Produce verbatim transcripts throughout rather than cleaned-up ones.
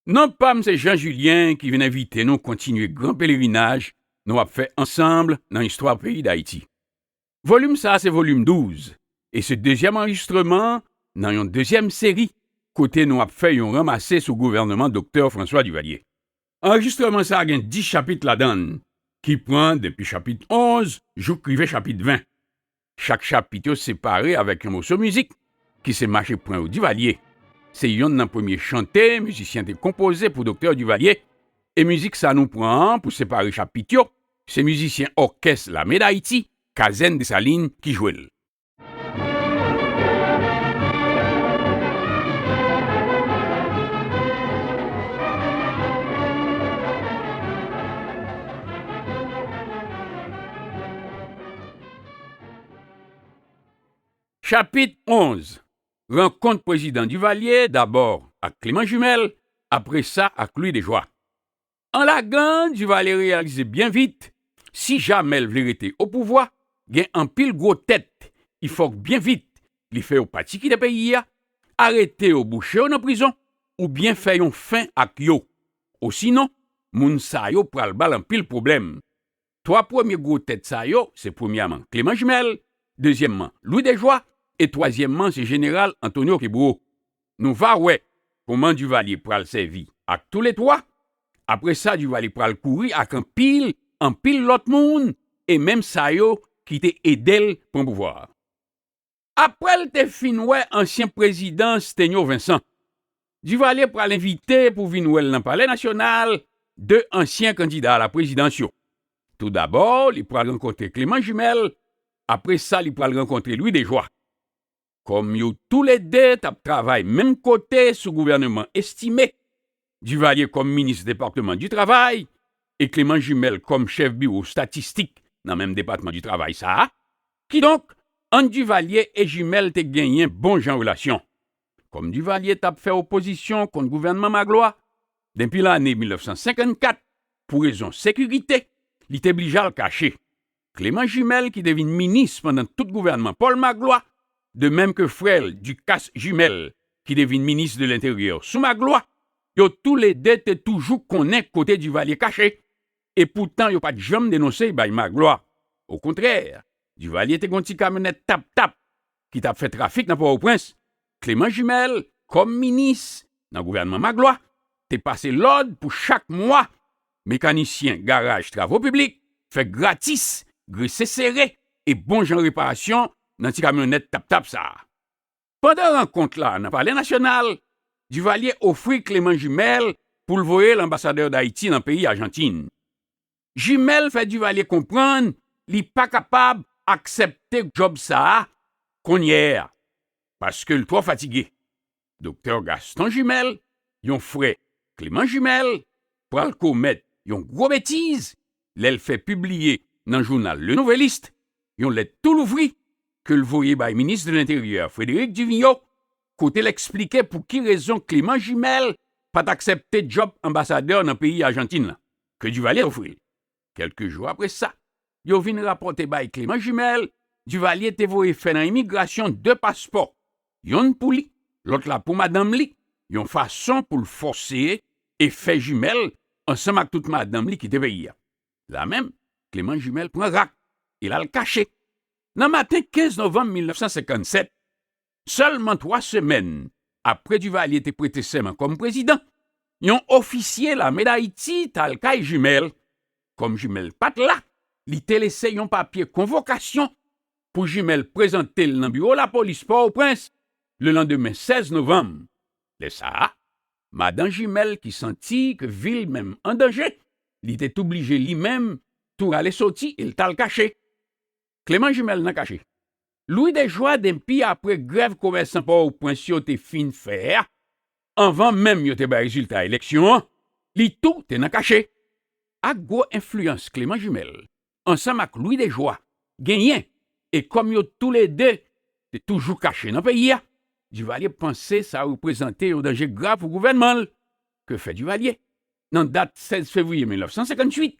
Non pa m se Jean Julien ki vin envite nou kontinye gran pelerinaj nou ap fè ansanm nan istwa peyi Dayiti. Volim sa a se volim douz, e se dezyèm anrejistreman nan yon dezyèm seri kote nou ap fè yon ranmase sou gouvènman Doktè François Duvalier. Anrejistreman sa a gen dis chapit ladan l, ki pran depi chapit onz jouk rive chapit ven. Chak chapit yo separe avèk yon moso mizik, ki se Mache Pran Yo Divalye. Se yonn nan premye chante mizisyen te konpoze pou Doktè Duvalier, e mizik sa nou pran an pou separe chapit yo, se mizisyen òkès Lame Dayiti, Kazèn Desalin, ki jwe l. Chapit onz. Rankont prezidan Duvalier, dabò ak Clément Jumelle, apre sa ak Louis Déjoie. An lagan, Duvalier reyalize byen vit, si jamè l vle rete o pouvwa, gen anpil gwo tèt, li fòk byen vit li fè yo pati kite peyi a, arete yo, bouche yo nan prizon, oubyen fè yon fen ak yo. Osinon, moun sa yo pral ba l anpil pwoblèm. Twa premye gwo tèt sa yo, se premyèman Clément Jumelle, dezyèmman Louis Déjoie, e twazyèmman se jeneral Antonio Kébreau. Nou va wè kòman Duvalier pral sèvi ak toulètwa. Apre sa, Duvalier pral kouri ak anpil, anpil lòt moun, e menm sa yo ki te ede l pran pouvwa a. Apre l te fin wè ansyen prezidan Sténio Vincent, Duvalier pral envite pou vin wè l nan Palè Nasyonal de ansyen kandida a laprezidans yo. Toudabò, li pral rankontre Clément Jumelle, apre sa, li pral rankontre Louis Déjoie. Kòm yo toulede t ap travay menm kote sou gouvènman Estimé, Duvalier kòm minis depatman di travay e Clément Jumelle kòm chèf biwo estatistik nan menm depatman di travay sa a, kidonk, ant Duvalier e Jumelle te genyen bon jan relasyon. Kòm Duvalier t ap fè opozisyon kont gouvènman Magloire, depi lane mil nèf san senkannkat, pou rezon sekirite, li te blije al kache. Clément Jumelle, ki te vin minis pandan tout gouvènman Paul Magloire, de menm ke frè l, Ducasse Jumelle, ki te vin minis de lenteryè sou Magloire, yo toulede te toujou konnen kote Duvalier kache, e poutan yo pa t janm denonse l bay Magloire. Okontrè, Duvalier te gen yon ti kamyonèt tap-tap ki t ap fè trafik nan Pòtoprens. Clément Jumelle, kòm minis nan gouvènman Magloire, te pase lòd pou chak mwa mekanisyen garaj Travo Piblik fè gratis gre sesere e bon jan reparasyon nan ti kamyonèt tap-tap sa a. Pandan rankont la nan Palè Nasyonal, Duvalier ofri Clément Jumelle pou l voye l anbasadè Dayiti nan peyi Ajantin. Jumelle fè Duvalier konprann li pa kapab aksepte djòb sa a konyè a, paske l twò fatige. Doktè Gaston Jumelle, yon frè Clément Jumelle, pral komèt yon gwo betiz lè l fè pibliye nan jounal Le Nouvelliste yon lèt tou louvri ke l voye bay minis de lenteryè Frédéric Duvigneau, kote l eksplike pou ki rezon Clément Jumelle pa t aksepte djòb anbasadè nan peyi Ajantin lan, ke Duvalier ofri l. Kèlke jou apre sa, yo vin rapòte bay Clément Jumelle, Duvalier te voye fè nan imigrasyon de paspò, yonn pou li, lòt la pou madanm li, yon fason pou l fòse e fè Jumelle ansanm ak tout madanm li kite peyi a. La menm, Clément Jumelle pran rak e l al kache. Nan maten kenz novanm mil nèf san senkannsèt, sèlman twa semèn apre Duvalier te prete sèman kòm prezidan, yon ofisye Lame Dayiti t al kay Jumelle. Kòm Jumelle pa t la, li te lese yon papye konvokasyon pou Jumelle prezante l nan biwo lapolis Pòtoprens lelandemen sèz novanm. Lè sa a, madan Jumelle ki santi ke vi l menm an danje, li te toublije li menm tou rale soti e l t al kache. Clément Jumelle nan kache. Louis Déjoie, depi apre grèv komèsan Pòtoprens yo te fin fè a, anvan menm yo te bay rezilta eleksyon an, li tou te nan kache. Ak gwo enfliyans Clément Jumelle ansanm ak Louis Déjoie genyen, e kòm yo toulede te toujou kache nan peyi a, Duvalier panse sa reprezante yon danje grav pou gouvènman l. Ke fè Duvalier? Nan dat sèz fevriye mil nèf san senkantuit,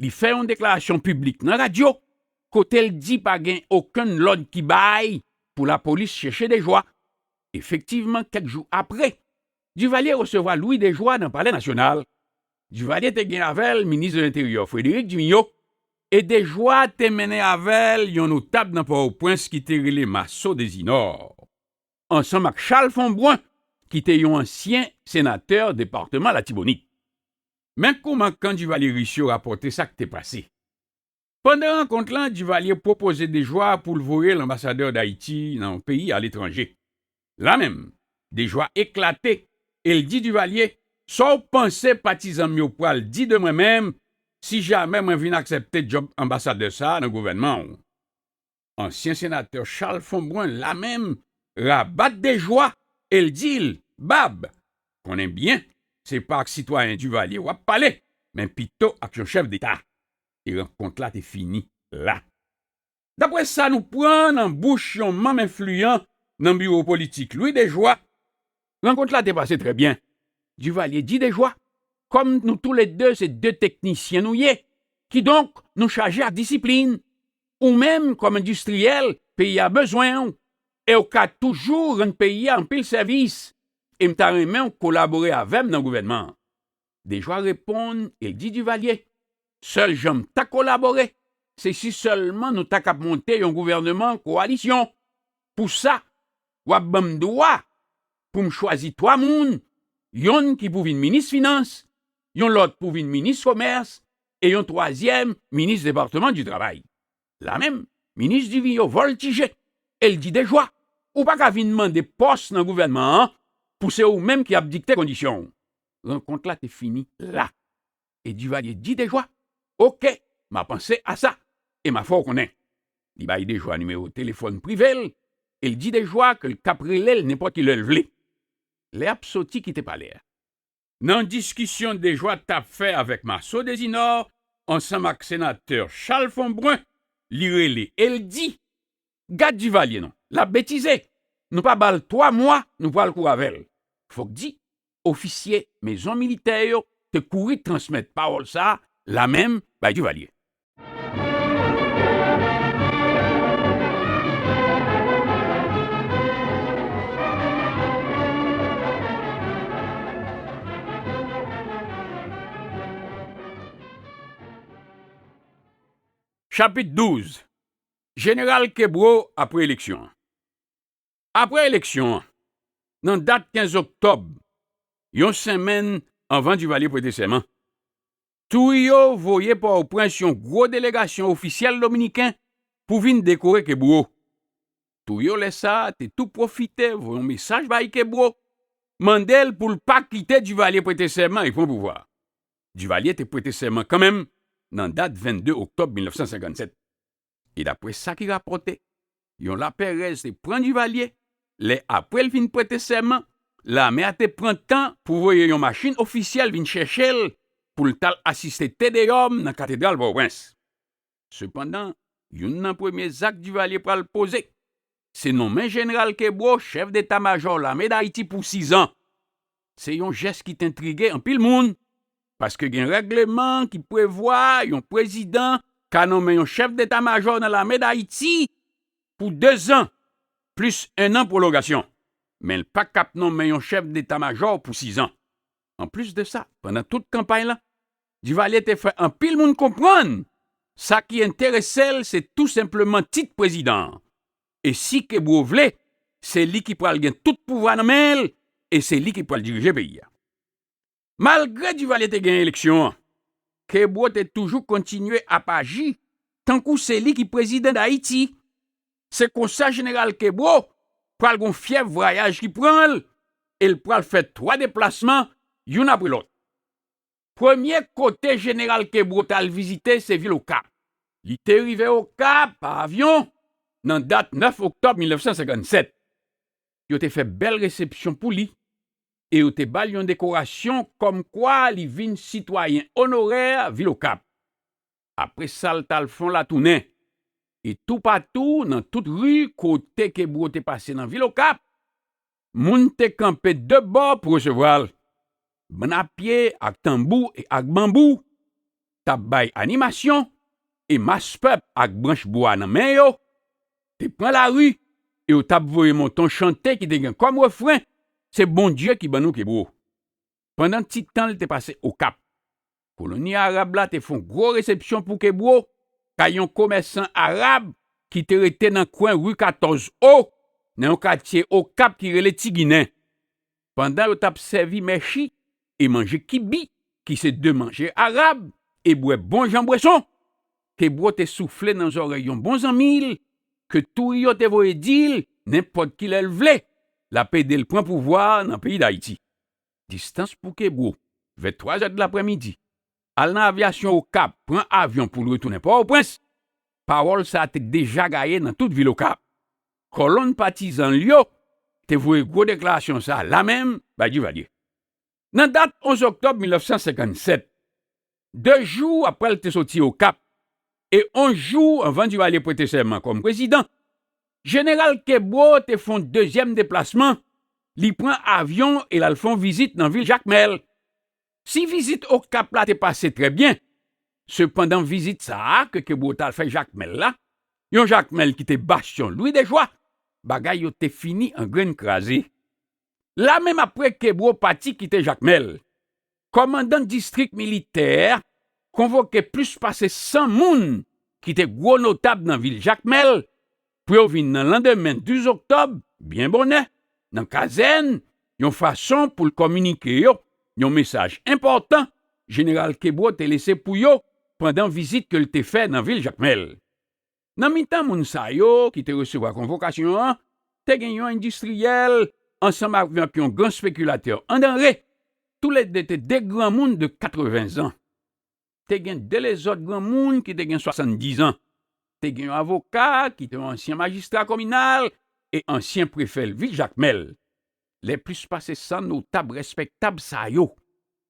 li fè yon deklarasyon piblik nan radyo kote l di pa gen okenn lòd ki bay pou lapolis chèche Déjoie. Efektivman, kèk jou apre, Divalye resevwa Louis Dejoie nan Palè Nasyonal. Divalye te gen avè l minis de lenteryè Frédéric Dumillot, e Dejoie te mennen avè l yon notab nan Pòtoprens ki te rele Massot Désinor, ansanm ak Charles Fombrun, ki te yon ansyen senatè depatman Latibonit. Men kòman kan Divalye rich yo rapòte sa k te pase. Pandan rankont lan, Divalye pwopoze Dejoie pou l voye l anbasadè Dayiti nan yon peyi aletranje. La menm, Dejoie eklate e l di Divalye, "Sa w panse patizan m yo pral di de mwen menm si jamè mwen vin aksepte djòb anbasadè sa a nan gouvènman w?" Ansyen senatè Charles Fombrun la menm rabat Dejoie e l di l, "Bab, konnen byen, se pa ak sitwayen Divalye w ap pale, men pito ak yon chèf deta." E rankont la te fini la. Daprè sa nou pran nan bouch yon manm enfliyan nan biwo politik Louis Dejoie, rankont la te pase trè byen. Divalye di Dejoie, "Kòm nou toulede se de teknisyen nou ye, kidonk nou chaje ak disiplin. Ou menm, kòm endistriyèl, peyi a bezwen w, e w ka toujou rann peyi a anpil sèvis, e m ta renmen w kolabore avè m nan gouvènman an." Dejoie reponn e l di Divalye, "Sèl jan m ta kolabore, se si sèlman nou ta kab monte yon gouvèneman kowalisyon. Pou sa, w ap ban m dwa pou m chwazi twa moun, yonn ki pou vin minis finans, yon lòt pou vin minis komès, e yon twazyèm minis depatman di travay." La menm, minis Dumillot vòltije e l di Dejoie, "Ou pa ka vin mande pòs nan gouvènman an pou se ou menm ki ap dikte kondisyon w." Rankont la te fini la. E Divalye di Dejoie, "Oke, m a panse a sa, e m a fè w konnen." Li bay Dejoie nimewo telefòn prive l, e l di Dejoie ke l kab rele l nenpòt ki lè l vle. Lè ap soti kite palè a. Nan diskisyon Dejoie t ap fè avèk Massot Désinor, ansanm ak senatè Charles Fombrun, li rele e l di, "Gad Divalye non, l ap betize. Nou pa ba l twa mwa, nou pral kouri avè l." Fòk di, ofisye mezon militè yo te kouri transmèt pawòl sa a la menm bay Divalye. Chapit douz. Jeneral Kebreau apre eleksyon an. Apre eleksyon an, nan dat kenz oktòb, yon senmenn anvan Divalye prete sèman, Trujillo voye Pòtoprens yon gwo delegasyon ofisyèl dominiken pou vin dekore Kebreau. Trujillo lè sa a te tou pwofite voye yon mesaj bay Kebreau, mande l pou l pa kite Divalye prete sèman e pran pouvwa a. Divalye te prete sèman kanmenm nan dat vennde oktòb mil nèf san senkannsèt. E daprè sa ki rapòte, yon lapèrèz te pran Divalye, lè apre l fin prete sèman, lame a te pran tan pou voye yon machin ofisyèl vin chèche l pou l t al asiste Te Deyòm nan katedral Pòtoprens. Sepandan, youn nan premye zak Divalye pral poze, se nonmen Jeneral Kebreau chèf deta majò lame Dayiti pou sizan. Se yon jès ki te entrige anpil moun, paske gen règleman ki prevwa yon prezidan ka nonmen yon chèf deta majò nan lame Dayiti pou dezan, plis ennan pwolongasyon. Men l pa kab nonmen yon chèf deta majò pou sizan. Anplis de sa, pandan tout kanpay lan, Divalye te fè anpil moun konprann sa ki enterese l se tou senpleman tit prezidan an. E si Kebreau vle, se li ki pral gen tout pouvwa nan men l e se li ki pral dirije peyi a. Malgre Divalye te genyen eleksyon an, Kebreau te toujou kontinye ap aji tankou se li ki prezidan Dayiti. Se konsa Jeneral Kebreau pral gon fyèv vwayaj ki pran l e l pral fè twa deplasman, youn apre lòt. Premye kote Jeneral Kebreau t al vizite se vil Okap. Li te rive Okap pa avyon nan dat nèf oktòb mil nèf san senkannsèt. Yo te fè bèl resepsyon pou li e yo te ba l yon dekorasyon kòmkwa li vin sitwayen onorè vil Okap. Apre sa, l t al fè yon latounen. E toupatou, nan tout ri kote Kebreau te pase nan vil Okap, moun te kanpe de bò pou resevwa l. Bann a pye ak tanbou e ak banbou t ap bay animasyon, e mas pèp ak branch bwa nan men yo te pran lari, e yo t ap voye monte yon chante ki te gen kòm refren, Se Bondye ki ban nou Kebwo. Pandan ti tan l te pase Okap, koloni arab la te fè yon gwo resepsyon pou Kebwo kay yon komèsan arab ki te rete nan kwen ri katòz O, nan yon katye Okap ki rele Ti Ginen. Pandan yo t ap sèvi mèchi e manje kibi, ki se de manje arab, e bwè bon jan bweson, Kebwo te soufle nan zòrèy yon bon zanmi l ke Twouyo te voye di l nenpòt kilè l vle, l ap ede l pran pouvwa a nan peyi Dayiti. Distans pou Kebwo, vè twa zè de laprèmidi, al nan avyasyon Okap, pran avyon pou l retounen Pòtoprens, pawòl sa a te deja gaye nan tout vil Okap. Kòlonn patizan l yo te voye gwo deklarasyon sa a lamenm bay Divalye. Nan dat onz oktòb mil nèf san senkann sèt, de jou apre l te soti Okap e onz jou anvan Divalye prete sèman kòm prezidan, Jeneral Kebwo te fè yon dezyèm deplasman, li pran avyon e l al fè yon vizit nan vil Jakmèl. Si vizit Okap la te pase trè byen, sepandan vizit sa a ke Kebwo t al fè Jakmèl la, yon Jakmèl ki te bastyon Lwi de Jwa, bagay yo te fini an grenn kraze. Lamenm apre Kebwo pati kite Jakmèl, kòmandan distrik militè a konvoke plis pase san moun ki te gwo notab nan vil Jakmèl pou yo vin nan landemen douz oktòb, byen bonè, nan kazèn, yon fason pou l kominike yo yon mesaj enpòtan Jeneral Kebwo te lese pou yo pandan vizit ke l te fè nan vil Jakmèl. Nan mitan moun sa yo ki te resevwa konvokasyon an, te gen yon endistriyèl ansanm avèk yon gran spekilatè an danre. Toulede te de granmoun de katreven zan. Te gen de lezòt granmoun ki te gen swasanndizan. Te gen yon avoka ki te yon ansyen majistra kominal e ansyen prefè vil Jakmèl. Lè plis pase san notab respektab sa yo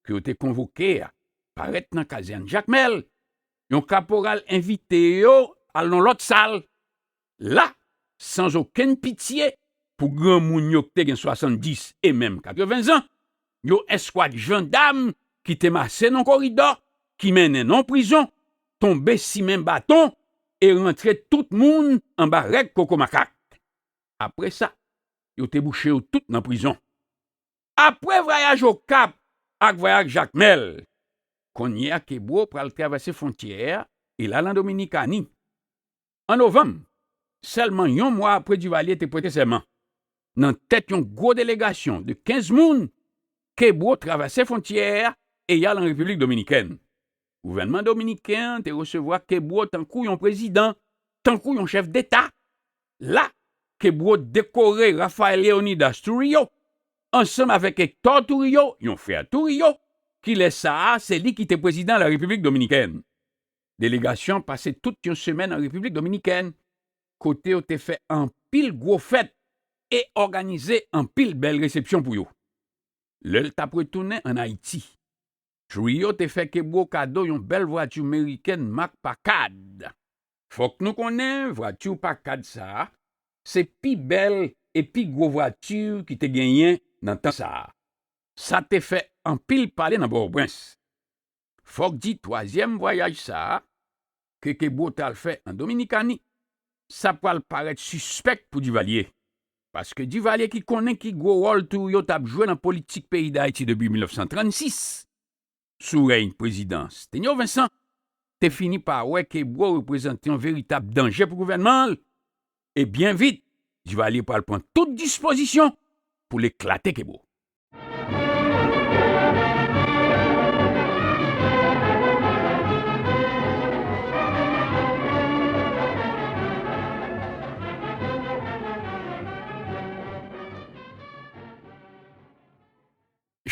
ke yo te konvoke a parèt nan kazèn Jakmèl, yon kaporal envite yo al nan lòt sal. La, san okenn pitye pou granmoun yo ki te gen swasanndis e menm katreven zan, yon eskwad jandam ki te mache nan koridò ki mennen nan prizon, tonbe simen baton e rantre tout moun anba règ koko makak. Apre sa, yo te bouche yo tout nan prizon. Apre vwayaj Okap ak vwayaj Jakmèl, kounye a Kebwo pral travèse fwontyè a e l al an Dominikani. An novanm, sèlman yon mwa apre Divalye te prete sèman, nan tèt yon gwo delegasyon de kenz moun, Kebwo travèse fwontyè a e y al an Repiblik Dominikèn. Gouvènman dominiken an te resevwa Kebwo tankou yon prezidan, tankou yon chèf deta. La, Kebwo dekore Rafael Leonidas Trujillo ansanm avèk Hector Trujillo, yon frè Trujillo, ki lè sa a se li ki te prezidan Larepiblik Dominikèn. Delegasyon an pase tout yon semèn an Repiblik Dominikèn, kote yo te fè anpil gwo fèt e òganize anpil bèl resepsyon pou yo. Lè l t ap retounen ann Ayiti, Trujillo te fè Kebwo kado yon bèl vwati meriken mak Packard. Fòk nou konnen vwati Packard sa a se pi bèl e pi gwo vwati ki te genyen nan tan sa a. Sa te fè anpil pale nan Pòtoprens. Fòk di twazyèm vwayaj sa a ke Kebwo t al fè an Dominikani, sa pral parèt sispèk pou Divalye. Paske Divalye ki konnen ki gwo wòl Trujillo t ap jwe nan politik peyi Dayiti depi mil nèf san trannsis, sou rèy prezidan Sténio Vincent, te fini pa wè Kebwo reprezante yon veritab danje pou gouvènman l, e byen vit, Divalye pral pran tout dispozisyon pou l eklate Kebwo.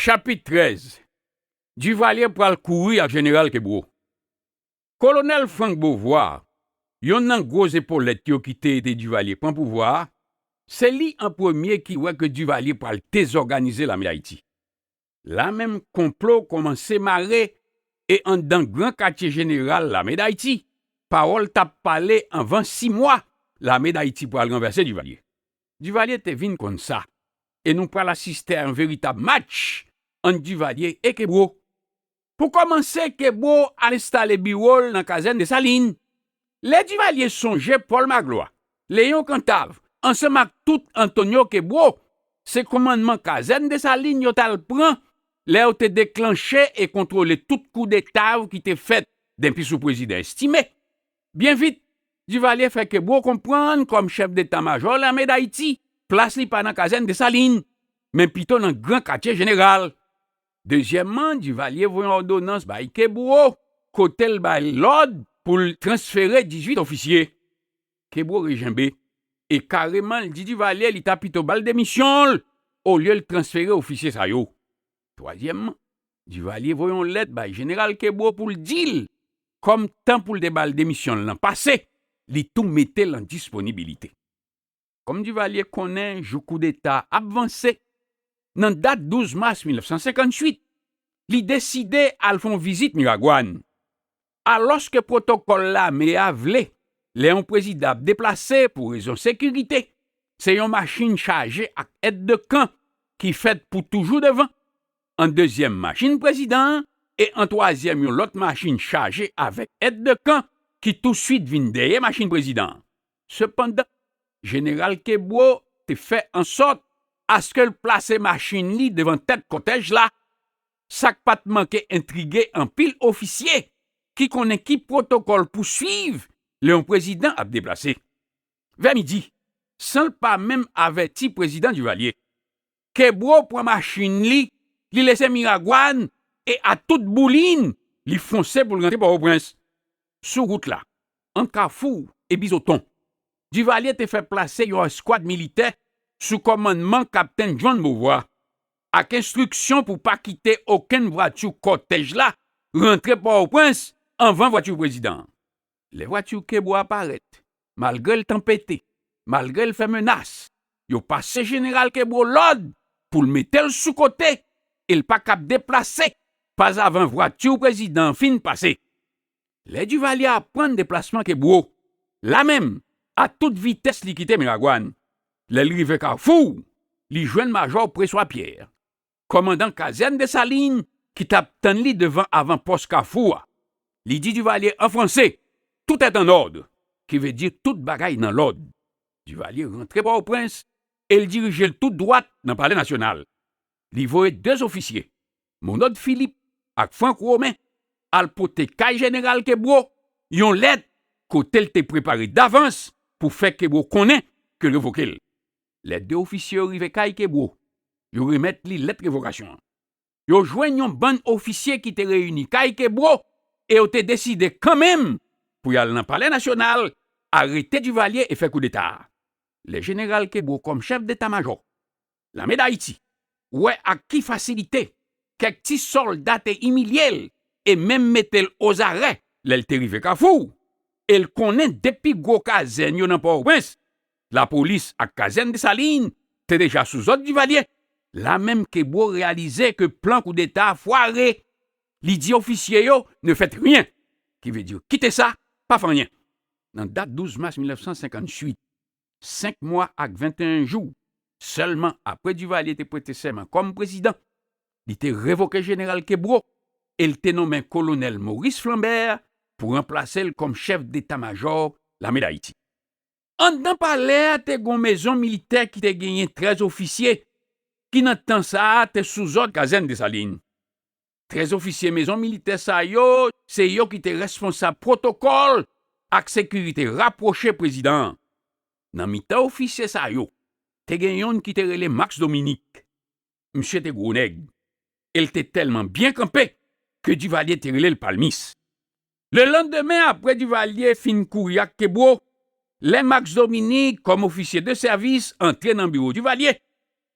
Chapit trèz. Divalye pral kouri ak Jeneral Kebwo. Kolonèl Frank Beauvoir, yonn nan gwo zepolèt yo ki te ede Divalye pran pouvwa a, se li an premye ki wè ke Divalye pral dezòganize Lame Dayiti. La menm konplo kòmanse mare e anndan gran katye jeneral Lame Dayiti, pawòl t ap pale anvan sis mwa Lame Dayiti pral ranvèse Divalye. Divalye te vin konn sa, e nou pral asiste a yon veritab match ant Divalye e Kebwo. Pou kòmanse, Kebwo al enstale biwo l nan kazèn Desalin. Lè Divalye sonje Pòl Maglwa, Leyon Kantav, ansanm ak tout Antonyo Kebwo, se kòmandman kazèn Desalin yo t al pran lè yo te deklanche e kontwole tout koudeta yo ki te fèt denpi sou prezidan Estimé. Byen vit, Divalye fè Kebreau konprann, kòm chèf deta majò lame Dayiti, plas li pa nan kazèn Desalin, men pito nan gran katye jeneral. Dezyèmman, Divalye voye yon òdonans bay Kebreau, kote l bay lòd pou l transfere dizuit ofisye. Kebreau rejenbe, e kareman l di Divalye li ta pito ba l demisyon l, olye l transfere ofisye sa yo. Twazyèmman, Divalye voye yon lèt bay jeneral Kebreau pou l di l, kòm tan pou l te ba l demisyon l lan pase, li tou mete l an disponibilite. Kòm Divalye konnen jou koudeta ap vanse, nan dat douz mas mil nèf san senkantuit, li deside al fè yon vizit Miragwàn. Alòske pwotokòl lame a vle, lè yon prezidan ap deplase pou rezon sekirite, se yon machin chaje ak èddekan ki fèt pou toujou devan, an dezyèm machin prezidan an, e an twazyèm yon lòt machin chaje avèk èddekan ki touswit vin dèyè machin prezidan an. Sepandan, jeneral Kebreau te fè ansòt aske l plase machin li devan tèt kòtèj la, sa k pa t manke entrige anpil ofisye ki konnen ki pwotokòl pou swiv lè yon prezidan ap deplase. Vè midi, san l pa menm avèti prezidan Divalye, Kebreau pran machin li, li lese Miragwàn e a tout boulin, li fonse pou l rantre Pòtoprens. Sou wout la, ant Kafou e Bizoton, Divalye te fè plase yon eskwad militè sou kòmandman Kaptenn John Beauvoir, ak enstriksyon pou pa kite okenn vwati kòtèj la rantre Pòtoprens anvan vwati prezidan an. Lè vwati Kebreau a parèt, malgre l tanpete, malgre l fè menas, yo pase jeneral Kebreau lòd pou l mete l sou kote e l pa kab deplase pazavan vwati prezidan an fin pase. Lè Divalye aprann deplasman Kebreau, lamenm, a tout vitès li kite Miragwàn. Lè l rive Kafou, li jwenn majò Preswa Pyè, kòmandan kazèn Desalin, ki t ap tann li devan avanpòs Kafou a. Li di Divalye an franse, "Tout est en ordre," ki vle di tout bagay nan lòd. Divalye rantre Pòtoprens e l dirije l tout dwat nan Palè Nasyonal. Li voye de zofisye, Monod Philippe ak Franck Romain, al pote kay jeneral Kebreau yon lèt kote l te prepare davans pou fè Kebreau konnen ke l revoke l. Lè de ofisye yo rive kay Kebreau, yo remèt li lèt revokasyon an. Yo jwenn yon bann ofisye ki te reyini kay Kebreau e yo te deside kanmenm pou y al nan Palè Nasyonal, arete Divalye e fè koudeta a. Lè jeneral Kebreau kòm chèf deta majò lame Dayiti wè ak ki fasilite kèk ti sòlda te imilye l e menm mete l ozarè lè l te rive Kafou, e l konnen de pi gwo kazèn yo nan Pòtoprens, lapolis ak kazèn Desalin, te deja sou zòd Divalye. La menm Kebreau reyalize ke plan koudeta a fware. Li di ofisye yo, "Ne faites rien," ki vle di, "Kite sa, pa fè anyen." Nan dat douz mas mil nèf san senkantuit, senk mwa ak venteyen jou sèlman apre Divalye te prete sèman kòm prezidan, li te revoke jeneral Kebreau e l te nonmen kolonèl Maurice Flambert pou ranplase l kòm chèf deta majò lame Dayiti. Anndan palè a te gen yon mezon militè ki te genyen trèz ofisye, ki nan tan sa a te sou zòd kazèn Desalin. Trèz ofisye mezon militè sa yo, se yo ki te responsab pwotokòl ak sekirite rapwoche prezidan an. Nan mitan ofisye sa yo, te gen yonn ki te rele Max Dominique. Misye te gwo nèg, e l te tèlman byen kanpe ke Divalye te rele l Palmis. Lelandemen, apre Divalye fin kouri ak Kebreau, lè Max Dominique, kòm ofisye de sèvis, antre nan biwo Divalye,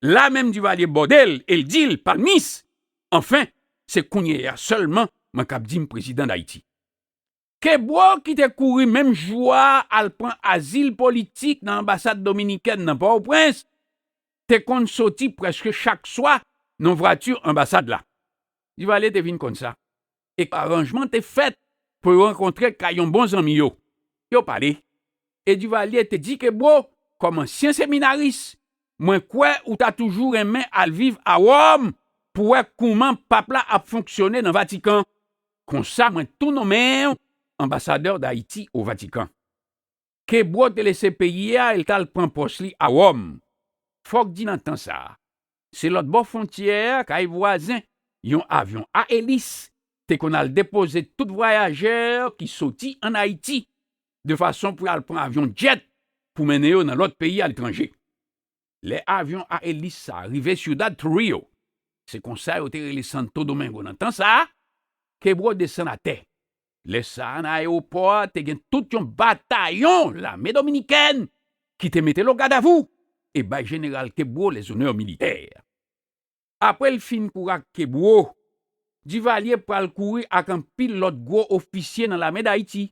la menm Divalye bòde l e l di l, "Palmis, anfen, se kounye a sèlman mwen kab di m prezidan Dayiti." Kebreau, ki te kouri menm jou a al pran azil politik nan anbasad dominikèn nan Pòtoprens, te konn soti prèske chak swa nan vwati anbasad la. Divalye te vin konn sa, e aranjman te fèt pou yo rankontre kay yon bon zanmi yo. Yo pale, e Divalye te di Kebreau, kòm ansyen seminaris, "Mwen kwè ou ta toujou renmen al viv a Wòm pou wè kouman pap la ap fonksyone nan Vatikan. Konsa mwen tou nonmen w anbasadè Dayiti o Vatikan." Kebreau te lese peyi a e l t al pran pòs li a Wòm. Fòk di nan tan sa a, se lòt bò fwontyè a, kay vwazen, yon avyon a elis te konn al depoze tout vwayajè ki soti ann Ayiti, de fason pou y al pran avyon djèt pou mennen yo nan lòt peyi aletranje. Lè avyon a elis sa a rive Ciudad Trujillo, se konsa yo te rele Santo Domingo nan tan sa a, Kebwo desann atè. Lè sa a, nan ayewopò a, te gen tout yon batayon lame dominikèn ki te mete l o gadavou e bay jeneral Kebwo lèzonè militè. Apre l fin kouri ak Kebwo, Divalye pral kouri ak anpil lòt gwo ofisye nan lame Dayiti.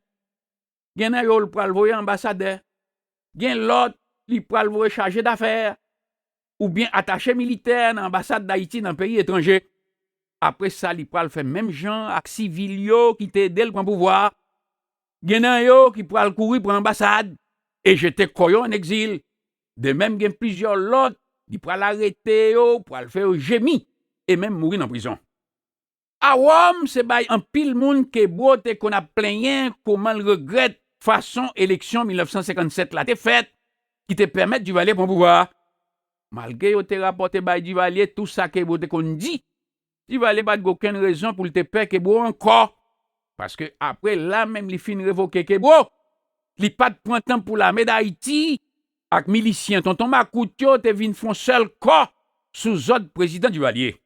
Gen nan yo l pral voye anbasadè, gen lòt li pral voye chaje dafè, oubyen atache militè nan anbasad Dayiti nan peyi etranje. Apre sa, li pral fè menm jan ak sivil yo ki te ede l pran pouvwa a. Gen nan yo ki pral kouri pran anbasad e jete kò yo ann egzil. De menm, gen plizyè lòt li pral arete yo, pral fè yo jemi e menm mouri nan prizon. A Wòm, se bay anpil moun Kebwo te konn ap plenyen kòman l regrèt fason eleksyon mil nèf san senkann sèt la te fèt, ki te pèmèt Divalye pran pouvwa a. Malgre yo te rapòte bay Divalye tou sa Kebwo te konn di, Divalye pa t gen okenn rezon pou l te pè Kebwo ankò, paske apre la menm li fin revoke Kebwo, li pa t pran tan pou lame Dayiti ak milisyen Tonton Makout yo te vin fè yon sèl kò sou zòd prezidan Divalye.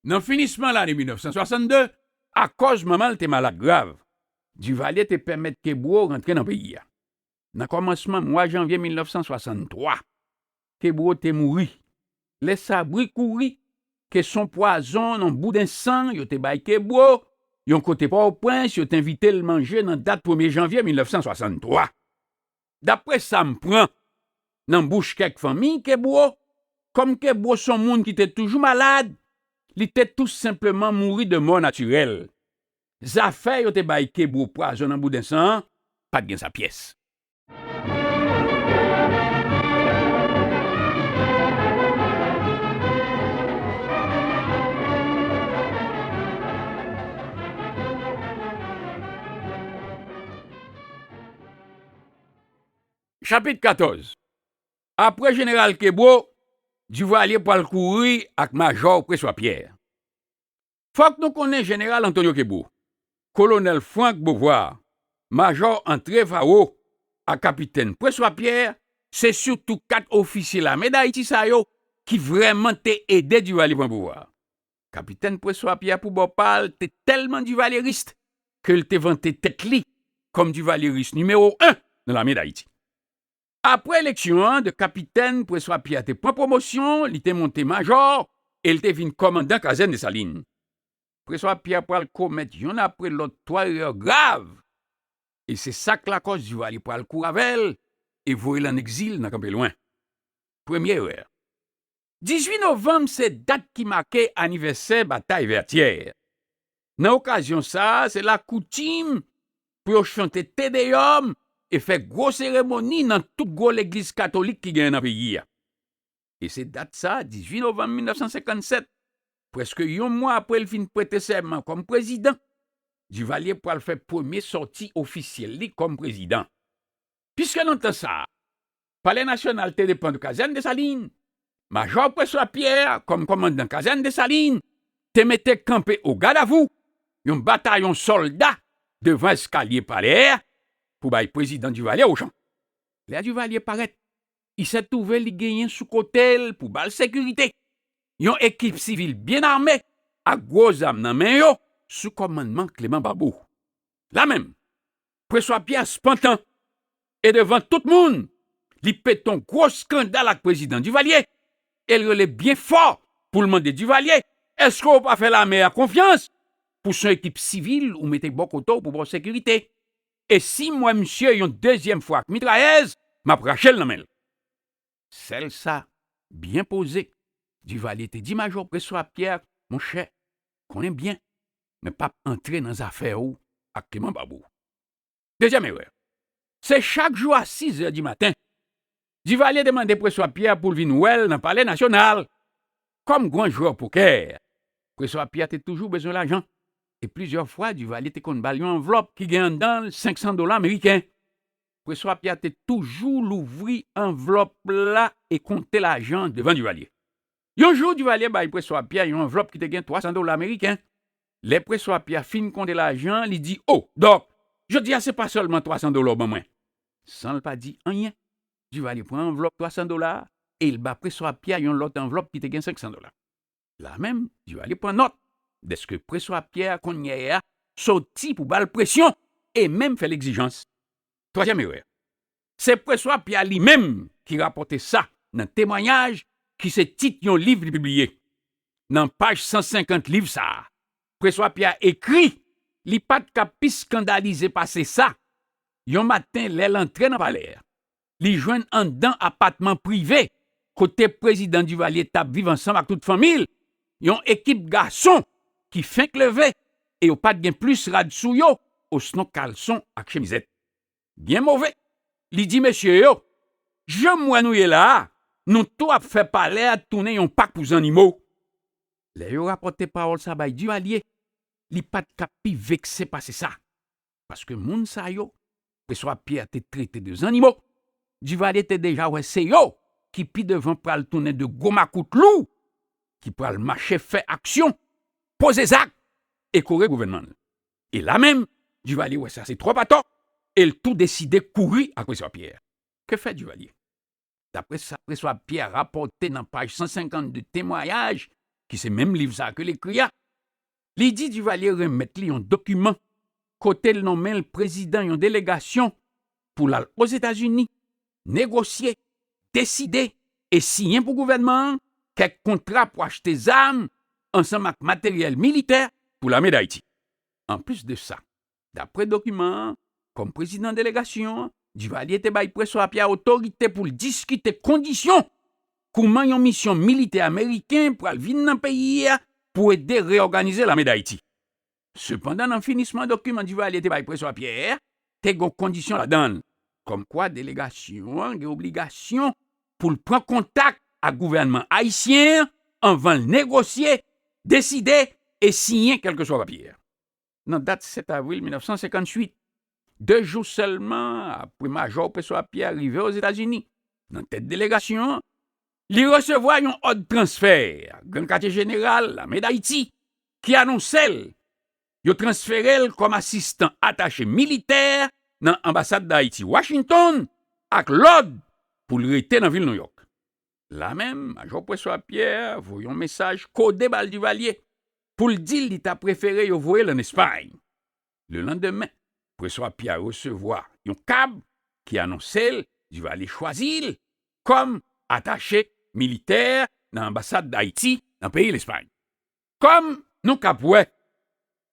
Nan finisman lane mil nèf san swasannde, akòz manman l te malad grav, Divalye te pèmèt Kebwo rantre nan peyi a. Nan kòmansman mwa janvye mil nèf san swasanntwa, Kebwo te mouri. Lè sa, bri kouri ke se yon pwazon nan bouden san yo te bay Kebwo, yon kote Pòtoprens yo te envite l manje nan dat premye janvye mil nèf san swasanntwa. Dapre sa m pran nan bouch kèk fanmi Kebwo, kòm Kebwo se yon moun ki te toujou malad, li te tou senpleman mouri de mò natirèl. Zafè yo te bay Kebwo pwazon nan bouden san an pa t gen sa pyès. Chapit katòz. Apre jeneral Kebwo, Divalye pral kouri ak majò Preswa Pyè. Fòk nou konnen jeneral Antonyo Kebwo, kolonèl Frank Beauvoir, majò André Varrot ak kapitèn Preswa Pyè, se sitou kat ofisye lame Dayiti sa yo ki vrèman te ede Divalye pran pouvwa a. Kapitèn Preswa Pyè, pou bò pa l, te tèlman divalyeris ke l te vante tèt li kòm divalyeris nimewo en nan lame Dayiti. Apre eleksyon an, de kapitèn, Preswa Pyè te pran pwomosyon, li te monte majò e l te vin kòmandan kazèn Desalin. Preswa Pyè pral komèt yonn apre lòt twa erè grav, e se sa k lakòz Divalye pral kouri avè l e voye l ann egzil nan kanpe lwen. Premye erè. Dizuit novanm se dat ki make anivèsè batay Vètyè. Nan okazyon sa a, se lakoutim pou yo chante Te Deyòm e fè gwo seremoni nan tout gwo legliz katolik ki genyen nan peyi a. E se dat sa a, dizuit novanm mil nèf san senkann sèt, prèske yon mwa apre l fin prete sèman kòm prezidan, Divalye pral fè premye sòti ofisyèl li kòm prezidan. Piske nan tan sa a, Palè Nasyonal te depann de kazèn Desalin, majò Preswa Pyè, kòm kòmandan kazèn Desalin, te mete kanpe o gadavou yon batayon sòlda devan eskalye palè a pou bay prezidan Divalye ochan. Lè Divalye parèt, i se twouve li genyen sou kote l pou ba l sekirite yon ekip sivil byen ame ak gwo zam nan men yo sou kòmandman Kleman Babou. La menm, Preswa Pyè spantan e devan tout moun, li pete yon gwo eskandal ak prezidan Divalye e l rele byen fò pou l mande Divalye, èske w pa fè lame a konfyans pou se yon ekip sivil ou mete bò kote w pou ba w sekirite? E si m wè misye yon dezyèm fwa ak mitrayèz, m ap rache l nan men l. Sèl sa, byen poze, Divalye te di majò Preswa Pyè, monchè, konnen byen, mwen p ap antre nan zafè w ak Kleman Babou. Dezyèm erè. Se chak jou a sizè dimaten, Divalye te mande Preswa Pyè pou l vin wè l nan Palè Nasyonal. Kòm gran jwè pokè, Preswa Pyè te toujou bezwen lajan, e plizyè fwa Divalye te konn ba l yon anvlòp ki gen anndan l senk san dola meriken. Preswa Pyè te toujou louvri anvlòp la e konte lajan devan Divalye. Yon jou, Divalye bay Preswa Pyè yon anvlòp ki te gen twa san dola ameriken. Lè Preswa Pyè fin konte lajan an, li di, "O, Dòk, jodi a se pa sèlman twa san dola w ban mwen." San l pa di anyen, Divalye pran anvlòp twa san dola a e l ba Preswa Pyè yon lòt anvlòp ki te gen senk san dola. La menm, Divalye pran nòt dèske Preswa Pyè kounye a soti pou ba l presyon e menm fè l egzijans. Twazyèm erè, se Preswa Pyè li menm ki rapòte sa nan temwayaj ki se tit yon liv li pibliye. Nan paj san senkant liv sa a, Preswa Pyè ekri li pa t ka pi eskandalize pase sa. Yon maten, lè l antre nan palè a, li jwenn anndan apatman prive kote prezidan Divalye t ap viv ansanm ak tout fanmi l, yon ekip gason ki fenk leve e yo pa t gen plis rad sou yo, osnon kalson ak chemizèt. Byen move, li di mesye yo, "Jan m wè nou ye la a, nou tou ap fè palè a tounen yon pak pou zannimo." Lè yo rapòte pawòl sa bay Divalye, li pa t ka pi vekse pase sa. Paske moun sa yo, Preswa Pyè te trete de zannimo, Divalye te deja wè se yo ki pi devan pral tounen de gwo makout lou, ki pral mache fè aksyon, poze zak e kore gouvènman l. E la menm, Divalye wè sa se twòp atò, e l tou deside kouri ak Preswa Pyè. Ke fè Divalye? Dapre sa Preswa Pyè rapòte nan paj san senkannde temwayaj, ki se menm liv sa a ke l ekri a, li di Divalye renmèt li yon dokiman kote l nonmen l prezidan yon delegasyon pou l al Ozetazini, negosye, deside e siyen pou gouvènman an kèk kontra pou achte zam ansanm ak materyèl militè pou Lame d Ayiti. Anplis de sa, dapre dokiman an, kòm prezidan delegasyon an, Divalye te bay Preswa Pyè otorite pou l diskite kondisyon kouman yon misyon militè ameriken pral vin nan peyi a pou ede reyòganize Lame d Ayiti. Sepandan, nan finisman dokiman Divalye te bay Preswa Pyè a, te gen yon kondisyon ladan l, kòmkwa delegasyon an gen obligasyon pou l pran kontak ak gouvènman ayisyen an anvan l negosye, deside e siyen kèlkeswa papye a. Nan dat sèt avril mil nèf san senkantuit, de jou sèlman apre Majò Preswa Pyè rive Ozetazini nan tèt delegasyon an, li resevwa yon òd transfè Gran Katye Jeneral Lame d Ayiti ki anonse l yo transfere l kòm asistan atache militè nan Anbasad d Ayiti Washington ak lòd pou l rete nan vil Nouyòk. La menm, Majò Preswa Pyè voye yon mesaj kode ba l Divalye pou l di l li ta prefere yo voye l ann Espay. Lelandemen, Preswa Pyè resevwa yon kab ki anonse l Divalye chwazi l kòm atache militè nan Anbasad d Ayiti nan peyi Lespay. Kòm nou k ap wè,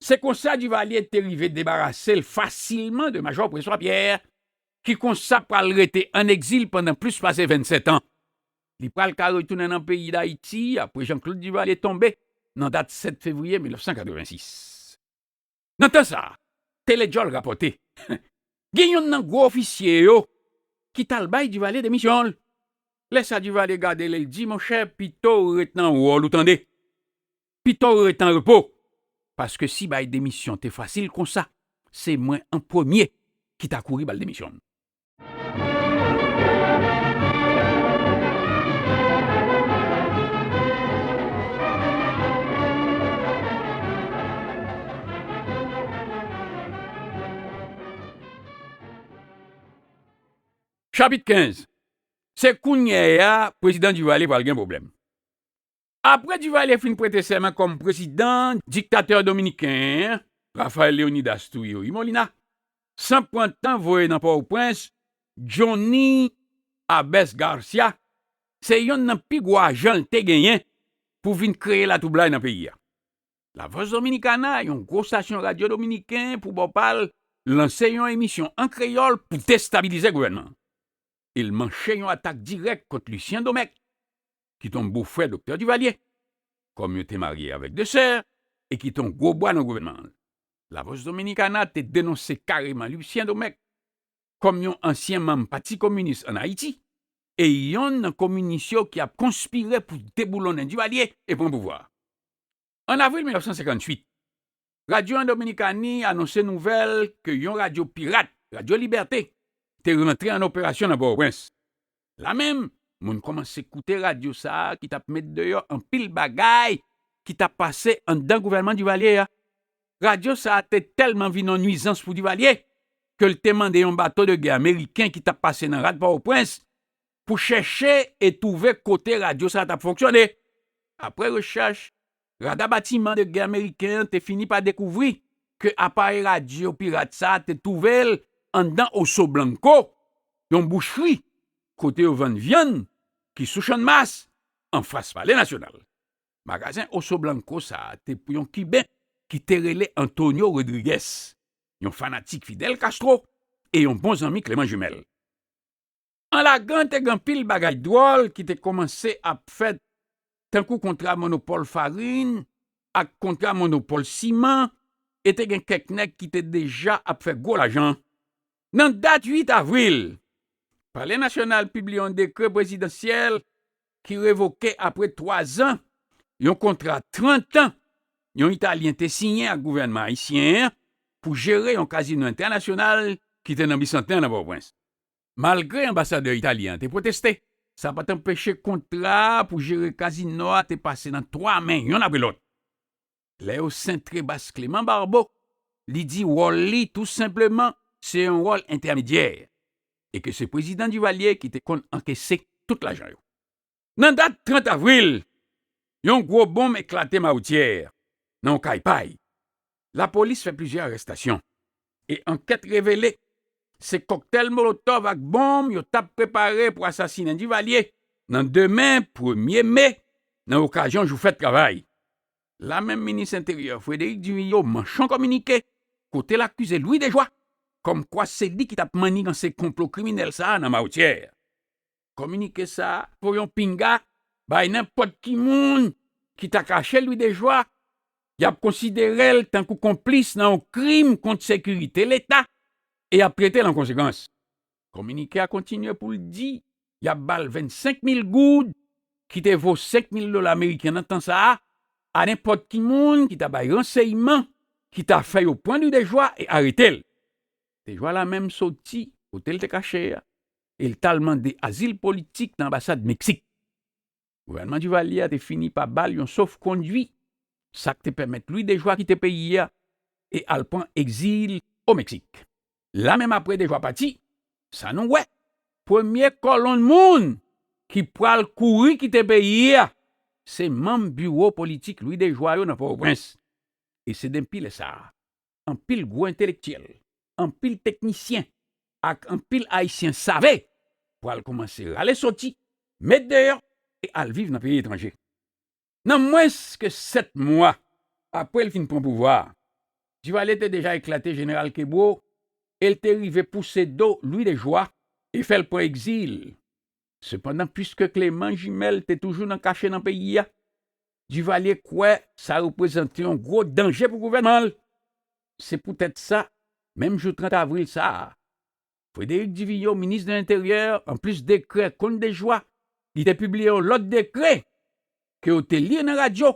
se konsa Divalye te rive debarase l fasilman de Majò Preswa Pyè, ki konsa pral rete ann egzil pandan plis pase vennsèt an. Li pral ka retounen nan peyi Dayiti apre Jean-Claude Duvalier tonbe nan dat sèt fevriye mil nèf san katrevensis. Nan tan sa a, Télédjòl rapòte, gen youn nan gwo ofisye yo ki t al bay Duvalier demisyon l. Lè sa a, Duvalier gade l e l di, "Monchè, pito w ret nan wòl ou tande. Pito w ret an repo. Paske si bay demisyon te fasil konsa, se mwen an premye ki ta kouri ba l demisyon m." Chapit kenz. Se kounye a prezidan Duvalier pral gen pwoblèm. Apre Duvalier fin prete sèman kòm prezidan, diktatè dominiken an, Rafael Leonidas Trujillo y Molina, san pran tan voye nan Pòtoprens Johnny Abes Garcia, se yonn nan pi gwo ajan l te genyen pou vin kreye latwoublay nan peyi a. La Voz Dominicana, yon gwo estasyon radyo dominiken pou bò pa l, lanse yon emisyon an kreyòl pou destabilize gouvènman an. E l manche yon atak dirèk kont Lucien Domecq, ki t on bofrè Doktè Duvalier, kòm yo te marye avèk de sè, e ki t on gwo bwa nan gouvènman an. La Voz Dominicana te denonse kareman Lucien Domecq kòm yon ansyen manm Pati Kominis ann Ayiti e yonn nan kominis yo ki ap konspire pou deboulonnen Duvalier e pran pouvwa a. An avril mil nèf san senkantuit, Radyo Indominikani anonse nouvèl ke yon radyo pirat, Radyo Libète, te rantre an operasyon nan Pòtoprens. La menm, Moun kòmanse koute radyo sa a ki t ap met deyò anpil bagay ki t ap pase anndan gouvènman Divalye a. Radyo sa a te tèlman vin yon nwizans pou Divalye ke l te mande yon bato de gè ameriken ki t ap pase nan rad Pòtoprens pou chèche e twouve kote radyo sa a t ap fonksyone. Apre rechèch, rada batiman de gè ameriken an te fini pa dekouvri ke aparèy radyo pirat sa a te twouve l anndan Oso Blanco, yon bouchri kote yo vann vyann ki sou Channmas, anfas Palè Nasyonal. Magazen Oso Blanco sa a te pou yon Kiben ki te rele Antonio Rodriguez, yon fanatik Fidel Castro e yon bon zanmi Clément Jumelle. An lagan, te gen anpil bagay dwòl ki te kòmanse ap fèt, tankou kontra monopòl farin ak kontra monopòl siman, e te gen kèk nèg ki te deja ap fè gwo lajan. Nan dat uit avril, Palè Nasyonal pibliye yon dekrè prezidansyèl ki revoke apre twa zan yon kontra trant an yon Italyen te siyen ak gouvènman ayisyen an pou jere yon kazino entènasyonal ki te nan Bisantè nan Pòtoprens. Malgre anbasadè italyen an te pwoteste, sa pa t anpeche kontra a pou jere kazino a te pase nan twa men yonn apre lòt. Lè yo sentre bas Clément Barbot, li di wòl li tou senpleman se yon wòl entèmedyè e ke se prezidan Divalye ki te konn ankese tout lajan yo. Nan dat trant avril, yon gwo bonm eklate Mawotyè, nan yon kay pay. Lapolis fè plizyè arèstasyon e ankèt revele se kòktèl molotòv ak bonm yo t ap prepare pou asasinen Divalye nan demen, premye me, nan okazyon jou fèt travay. Lamenm minis enteryè Frédéric Duvignot manch yon kominike kote l akize Louis Déjoie kòmkwa se li ki t ap manniganse konplo kriminèl sa a nan Mawotyè. Kominike sa a voye yon pinga bay nenpòt ki moun ki ta kache Louis Déjoie, y ap konsidere l tankou konplis nan yon krim kont sekirite Leta e y ap trete l an konsekans. Kominike a kontinye pou l di y ap ba l vennsenk mil goud, ki te vo senk mil dola ameriken nan tan sa a, a nenpòt ki moun ki ta bay ransèyman ki ta fè yo pran Louis Déjoie e arete l. Déjoie lamenm soti kote l te kache a e l t al mande azil politik nan anbasad Meksik. Gouvènman Divalye a te fini pa ba l yon sof kondui, sa k te pèmèt Louis Déjoie kite peyi a e al pran egzil o Meksik. Lamenm apre Déjoie pati, sa nou wè, premye kolonn moun ki pral kouri kite peyi a se manm biwo politik Louis Déjoie yo nan Pòtoprens. E se depi lè sa a, anpil gwo entelektyèl, anpil teknisyen ak anpil Ayisyen save pral kòmanse rale soti, met deyò e al viv nan peyi etranje. Nan mwens ke sèt mwa apre l fin pran pouvwa a, Divalye te deja eklate Jeneral Kebreau e l te rive pouse do Louis Déjoie e fè l pran egzil. Sepandan, piske Clément Jumelle te toujou nan kache nan peyi a, Divalye kwè sa reprezante yon gwo danje pou gouvènman l. Se poutèt sa, menm jou trant avril sa a, Frédéric Duvignot, minis de Lenteryè, anplis dekrè kont Déjoie, li te pibliye yon lòt dekrè ke yo te li nan radyo,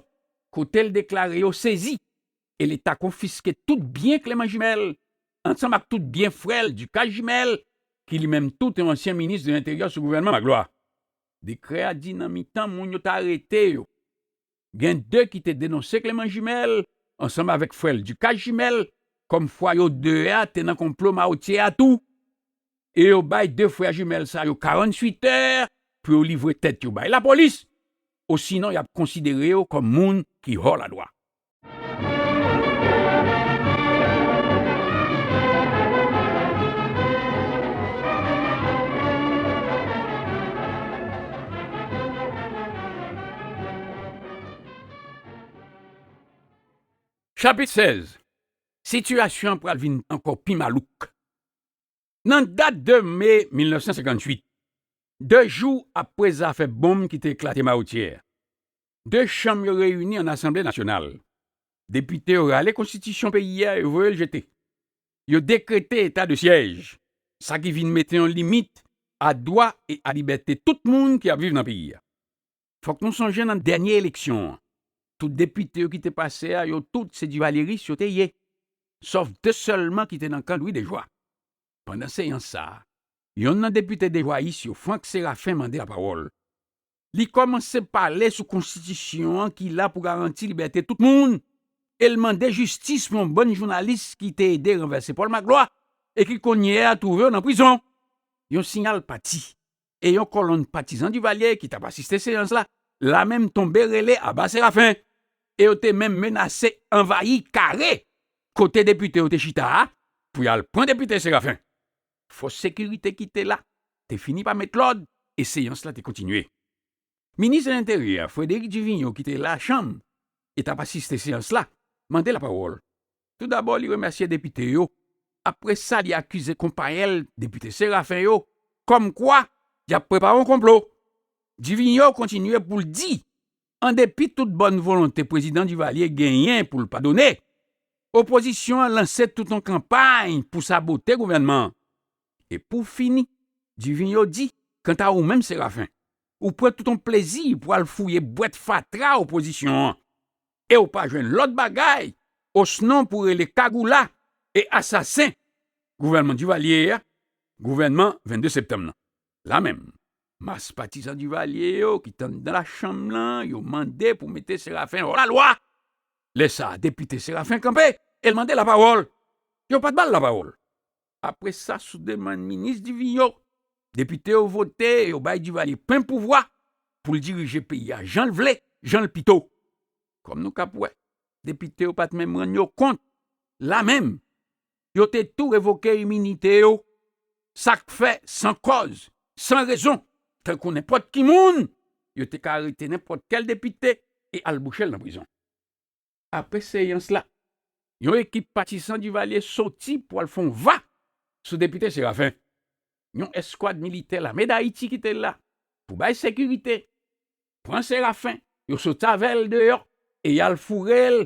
kote l deklare yo sezi e Leta konfiske tout byen Clément Jumelle, ansanm ak tout byen frè l Ducasse Jumelle, ki li menm tou te yon ansyen minis de Lenteryè sou gouvènman Magloire. Dekrè a di nan mitan moun yo t arete yo, gen de ki te denonse Clément Jumelle ansanm avèk frè l Ducasse Jumelle, kòmkwa yo de a te nan konplo Mawotyè a tou. E yo bay de frè Jumelle sa yo karannwit è pou yo livre tèt yo bay lapolis, osinon y ap konsidere yo kòm moun ki hors la loi. Chapit sèz. Sitiyasyon an pral vin ankò pi malouk. Nan dat de me mil nèf san senkantuit, de jou apre zafè bonm ki te eklate Mawotyè a, de chanm yo reyini ann Asanble Nasyonal. Depite yo rale konstitisyon peyi a e voye l jete. Yo dekrete eta de syèj, sa ki vin mete yon limit a dwa e a libète tout moun ki ap viv nan peyi a. Fòk nou sonje nan dènye eleksyon an, tout depite yo ki te pase a, yo tout se divalyeris yo te ye, sòf de sèlman ki te nan kan Louis Déjoie. Pandan seyans sa a, yonn nan depite déjoyis yo, Franck Séraphin, mande lapawòl. Li kòmanse pale sou konstitisyon an ki la pou garanti libète tout moun, e l mande jistis pou yon bann jounalis ki te ede ranvèse Paul Magloire e ki kounye a twouve yo nan prizon. Yon siyal pati, e yon kolonn patizan Duvalier ki t ap asiste seyans la, la menm tonbe rele aba Séraphin, e yo te menm menase anvayi kare kote depite yo te chita a pou y al pran depite Séraphin. Fòs sekirite ki te la te fini pa met lòd e seyans la te kontinye. Minis Enteryè a, Frédéric Duvigneau, ki te lachanm e t ap asiste seyans la, mande lapawòl. Toudabò, li remèsye depite yo. Apre sa, li akize konpayèl depite Séraphin yo kòmkwa y ap prepare yon konplo. Duvigneau kontinye pou l di, an depi tout bòn volonte prezidan Duvalier genyen pou l padone, opozisyon an lanse tout yon kanpay pou sabote gouvènman an. E pou fini, Duvigneau di, kanta ou menm Séraphin, ou pran tout yon plezi pou al fouye bwèt fatra opozisyon an. E ou pa jwenn lòt bagay, osnon pou rele kagoula e asasen gouvènman Duvalier a, gouvènman vennde septanm nan. La menm, mas patizan Duvalier yo ki t anndan lachanm lan, yo mande pou mete Séraphin hors la loi. Lè sa a, depite Séraphin kanpe e l mande lapawòl. Yo pa t ba l lapawòl. Apre sa, sou demann minis Duvigneau, depite yo vote e yo bay Duvalier pwen pouvwa pou l dirije peyi a jan l vle, jan l pito. Kòm nou kab wè, depite yo pa t menm rann yo kont. La menm, yo te tou revoke iminite yo. Sa k fè, san kòz, san rezon, tankou nenpòt ki moun, yo te ka arete nenpòt kèl depite e al bouche l nan prizon. Apre seyans la, yon ekip patizan Duvalier soti pou al fè yon va sou depite Séraphin. Yon eskwad militè Lame Dayiti ki te la pou bay sekirite, pran Séraphin, yo sot avè l deyò e y al foure l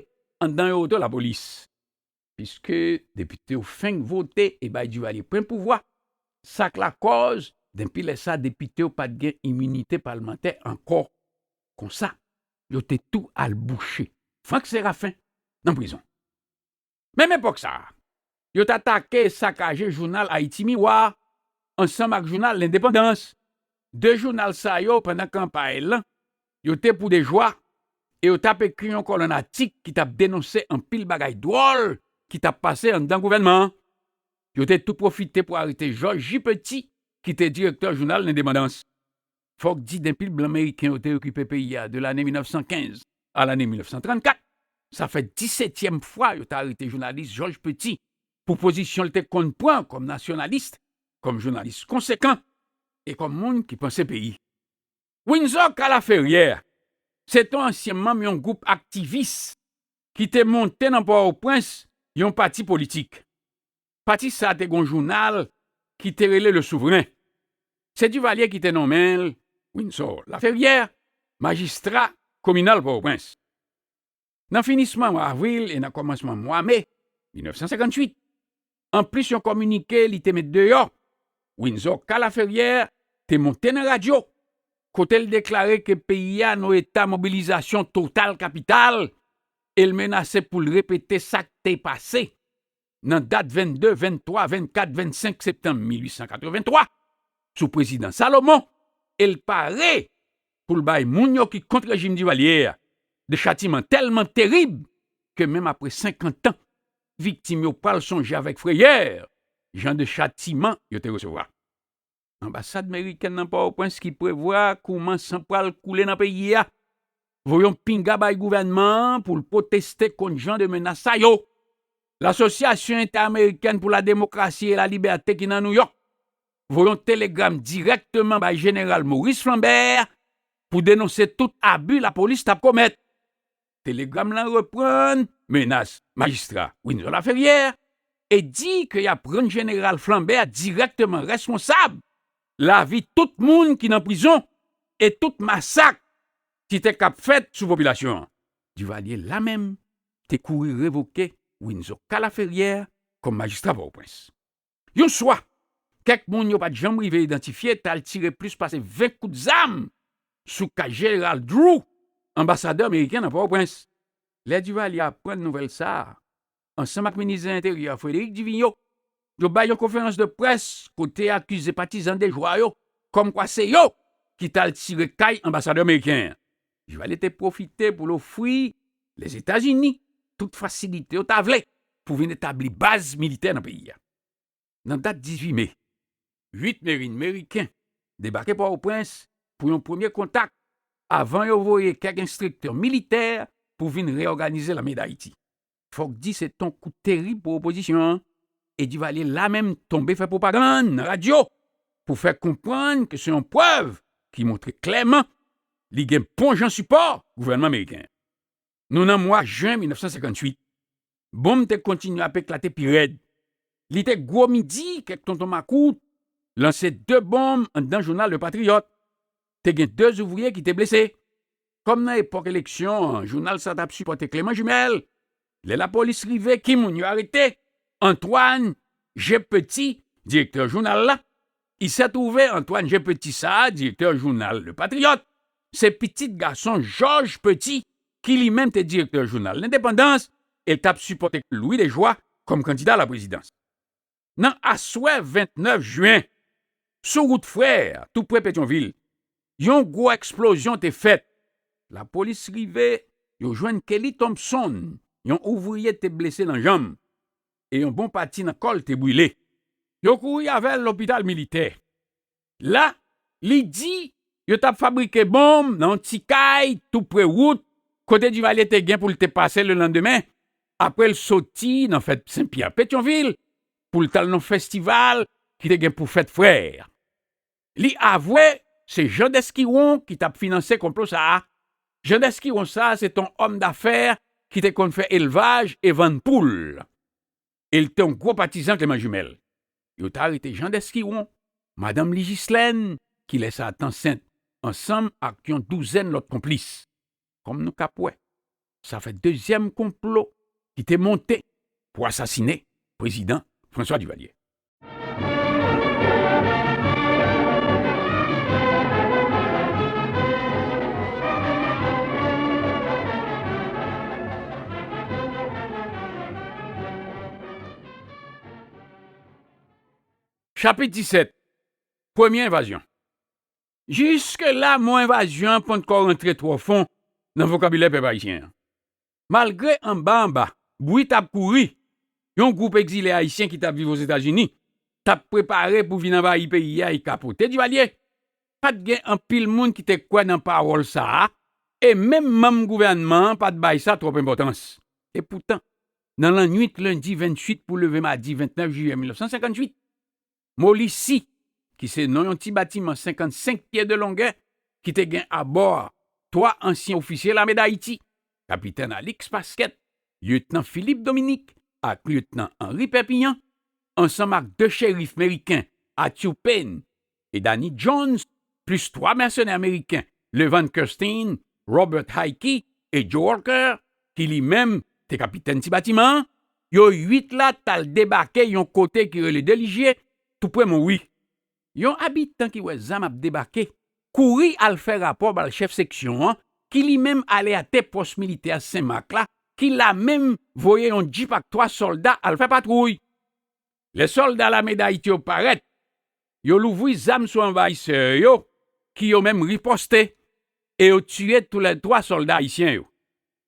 anndan yon oto lapolis. Piske depite yo fenk vote e bay Duvalier pwen pouvwa, sa k lakòz, depi lè sa, depite yo pa t gen iminite palmantè ankò. Konsa, yo te tou al bouche Frank Séraphin nan prizon. Menm epòk sa a, yo t atake e sakaje jounal Ayiti Miwa ansanm ak jounal Lendepandans. De jounal sa yo, pandan kanpay lan, yo te pou dejwa e yo t ap ekri yon kòlonn atik ki t ap denonse anpil bagay dwòl ki t ap pase anndan gouvènman an. Yo te tou pwofite pou arete Jòj J. Petit, ki te direktè jounal Lendepandans. Fòk di, depi blan meriken yo te okipe peyi a de lane mil nèf san kenz a lane mil nèf san trannkat, sa fè disetyèm fwa yo ta arete jounalis Jòj Petit pou pozisyon l te konn pran kòm nasyonalis, kòm jounalis konsekan e kòm moun ki panse peyi. Windsor Kalaferyè se te yon ansyen manm yon gwoup aktivis ki te monte nan Pòtoprens yon pati politik. Pati sa a te gen yon jounal ki te rele Le Souverain. Se Duvalier ki te nonmen l, Windsor Laferrière, majistra kominal Pòtoprens. Nan finisman mwa avril e nan kòmansman mwa me mil nèf san senkantuit, anplis yon kominike li te met deyò, Windsor K. Laferrière te monte nan radyo, kote l deklare ke peyi a nan eta mobilizasyon total kapital e l menase pou l repete sa k te pase nan dat vennde, venntwa, vennkat, vennsenk septanm mil uit san katrevenntwa, sou prezidan Salomon, e l pare pou l bay moun yo ki kont rejim Duvalier a de chatiman tèlman terib ke menm apre senkant an, viktim yo pral sonje avèk frayè jan de chatiman yo te resevwa. Anbasad meriken nan Pòtoprens ki prevwa kouman san pral koule nan peyi a, voye yon pinga bay gouvènman an pou l pwoteste kont jan de menas sa yo. Lasosyasyon Entèamerikèn pou Lademokrasi e Lalibète ki nan Nouyòk voye yon telegram dirèkteman bay Jeneral Maurice Flambert pou denonse tout abi lapolis t ap komèt. Telegram lan reprann menas majistra Windsor Laferrière e di ke y ap rann Jeneral Flambert dirèkteman rèsponsab lavi tout moun ki nan prizon e tout masak ki te kab fèt sou popilasyon an. Duvalier la menm te kouri revoke Windsor K. Laferrière kòm majistra Pòtoprens. Yon swa, kèk moun yo pa t janm rive idantifye t al tire plis pase ven kout zam sou kay Jeneral Drew, anbasadè ameriken nan Pòtoprens. Lè Duvalier aprann nouvèl sa a, ansanm ak minis Enteryè a, Frédéric Duvigneau, yo bay yon konferans de près kote y akize patizan dejwa yo kòmkwa se yo ki t al tire kay anbasadè meriken an. Divalye te pwofite pou l ofri Lèzetazini tout fasilite yo ta vle pou vin etabli baz militè nan peyi a. Nan dat dizuit me, uit merin meriken debake Pòtoprens pou yon premye kontak avan yo voye kèk enstriktè militè pou vin reyòganize lame Dayiti. Fòk di se t on kou terib pou opozisyon an, e Divalye la menm tonbe fè pwopagann nan radyo pou fè konprann ke se yon prèv ki montre klèman li gen bon jan sipò gouvènman meriken an. Nou nan mwa jen mil nèf san senkantuit. Bonm te kontinye ap eklate pi rèd. Li te gwo midi, kèk tonton makout lanse de bonm anndan jounal Le Patriyòt. Te gen de ouvriye ki te blese. Kòm nan epòk eleksyon an, jounal sa t ap sipòte Clément Jumelle. Lè lapolis rive, ki moun yo arete? Antoine G. Petit, direktè jounal la. I se twouve Antoine G. Petit sa a, direktè jounal Le Patriyòt, se pitit gason Jòj Petit, ki li menm te direktè jounal Lendepandans e l t ap sipòte Louis Dejoie kòm kandida laprezidans. Nan aswè vennèf jen, sou wout Frè, tou pre Petyonvil, yon gwo eksplozyon te fèt. Lapolis rive, yo jwenn Kelly Thompson, yon ouvriye te blese nan janm, e yon bon pati nan kò l te brile. Yo kouri avè l lopital militè. La, li di yo t ap fabrike bonm nan yon ti kay tou pre wout kote Divalye te gen pou l te pase lelandemen, apre l soti nan fèt Sen Pyè Petyonvil pou l t al nan festival ki te gen pou fèt Frè. Li avwe se Jan Dèskiwon ki t ap finanse konplo sa a. Jan Dèskiwon sa a se t on òmdafè ki te konn fè elvaj e vann poul. E l te yon gwo patizan Clément Jumelle. Yo t arete Jan Dèskiwon, madanm li Jislèn, ki lè sa a t ansent, ansanm ak yon douzèn lòt konplis. Kòm nou k ap wè, sa fè dezyèm konplo ki te monte pou asasine prezidan François Duvalier. Chapit disèt. Premye envazyon. Jiske la, mo envazyon an poko rantre twò fon nan vokabilè pèp ayisyen an. Malgre anba anba, bri t ap kouri, yon gwoup egzile ayisyen ki t ap viv Ozetazini t ap prepare pou vin anvayi peyi a e kapote Divalye, pa t gen anpil moun ki te kwè nan pawòl sa a, e menm manm gouvènman an pa t bay sa twòp enpòtans. Epoutan, nan lannwit lendi venntuit pou leve madi ventnèf jiyè mil nèf san senkantuit, Molisi, ki se non yon ti batiman senkannsenk pye de longè ki te gen abò a twa ansyen ofisye lame Dayiti, Kapitèn Alix Pasquet, Lyetnan Philippe Dominique ak Lyetnan Henri Perpignan, ansanm ak de cherif meriken, Arthur Payne e Danny Jones, plis twa mèsenè meriken, Levan Kirstein, Robert Hickey e Joe Walker, ki li menm te kapitèn ti batiman an, yo uit la t al debake yon kote ki rele Delijye, tou pre Monwi. Yon abitan ki wè zam ap debake, kouri al fè rapò ba chèf seksyon an, ki li menm ale atè pòs militè Sen Mak la, ki la menm voye yon jip ak twa sòlda al fè patwouy. Lè sòlda lame Dayiti yo parèt, yo louvri zam sou anvayisè yo, ki yo menm ripòste, e yo tiye toulètwa sòlda ayisyen yo.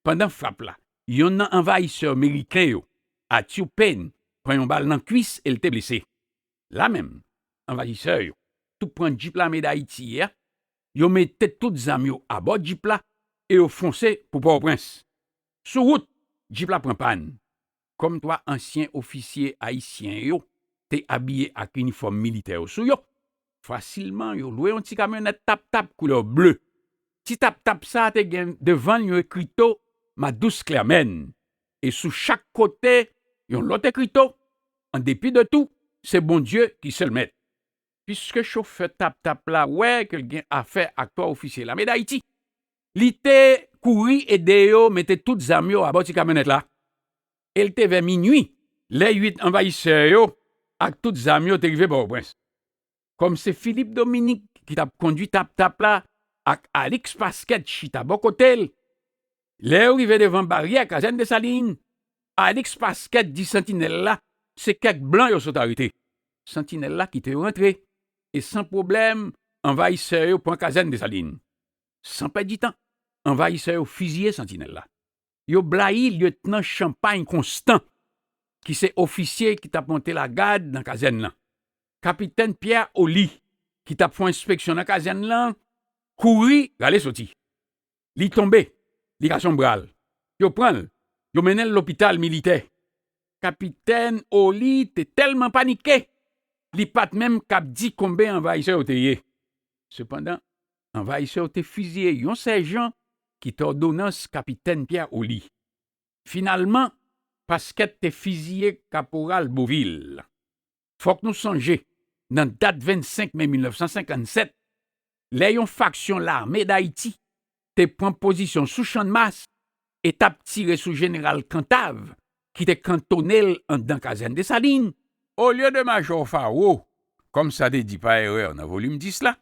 Pandan frap la, yonn nan anvayisè meriken yo, Arthur Payne, pran yon bal nan kwis e l te blese. La menm, anvayisè yo tou pran jip lame Dayiti a, yo mete tout zam yo abò jip la e yo fonse pou Pòtoprens. Sou wout, jip la pran pàn. Kòm twa ansyen ofisye ayisyen yo te abiye ak inifòm militè yo sou yo, fasilman yo lwe yon ti kamyonèt tap-tap koulè ble. Ti tap-tap sa a te gen devan l yon ekrito Ma douce Clermaine, e sou chak kote yon lòt ekrito, An depi de tou, se Bondye ki sèl mèt. Piske chofè tap-tap la wè ke l gen afè ak twa ofisye lame Dayiti, li te kouri ede yo mete tout zam yo abò ti kamyonèt la. E l te vè minui lè uit anvayisè yo ak tout zam yo te rive Pòtoprens. Kòm se Philippe Dominique ki t ap kondui tap-tap la ak Alix Pasquet chita bò kote l, lè yo rive devan baryè kazèn Desalin, Alix Pasquet di santinèl la se kèk blan yo sot arete. Santinèl la kite yo rantre, e san pwoblèm, anvayisè yo pran kazèn Desalin. San pèdi tan, anvayisè yo fiziye santinèl la. Yo blayi lyetnan Champagne Constant, ki se ofisye ki t ap monte lagad nan kazèn lan. Kapitèn Pierre Oli, ki t ap fè yon enspeksyon nan kazèn lan, kouri rale soti. Li tonbe, li kase yon bra l. Yo pran l, yo mennen l lopital militè. Kapitèn Oli te tèlman panike, li pa t menm kab di konben anvayisè yo te ye. Sepandan, anvayisè yo te fiziye yon sèjan ki te òdonans kapitèn Pierre Oli. Finalman, Pasquet te fiziye kaporal Beauvil. Fòk nou sonje, nan dat vennsenk me mil nèf san senkann sèt, lè yon faksyon Lame Dayiti te pran pozisyon sou Channmas e t ap tire sou jeneral Kantav, ki te kantone l anndan kazèn Desalin, olye de majò Faro, kòm sa te di pa erè nan volim dis la,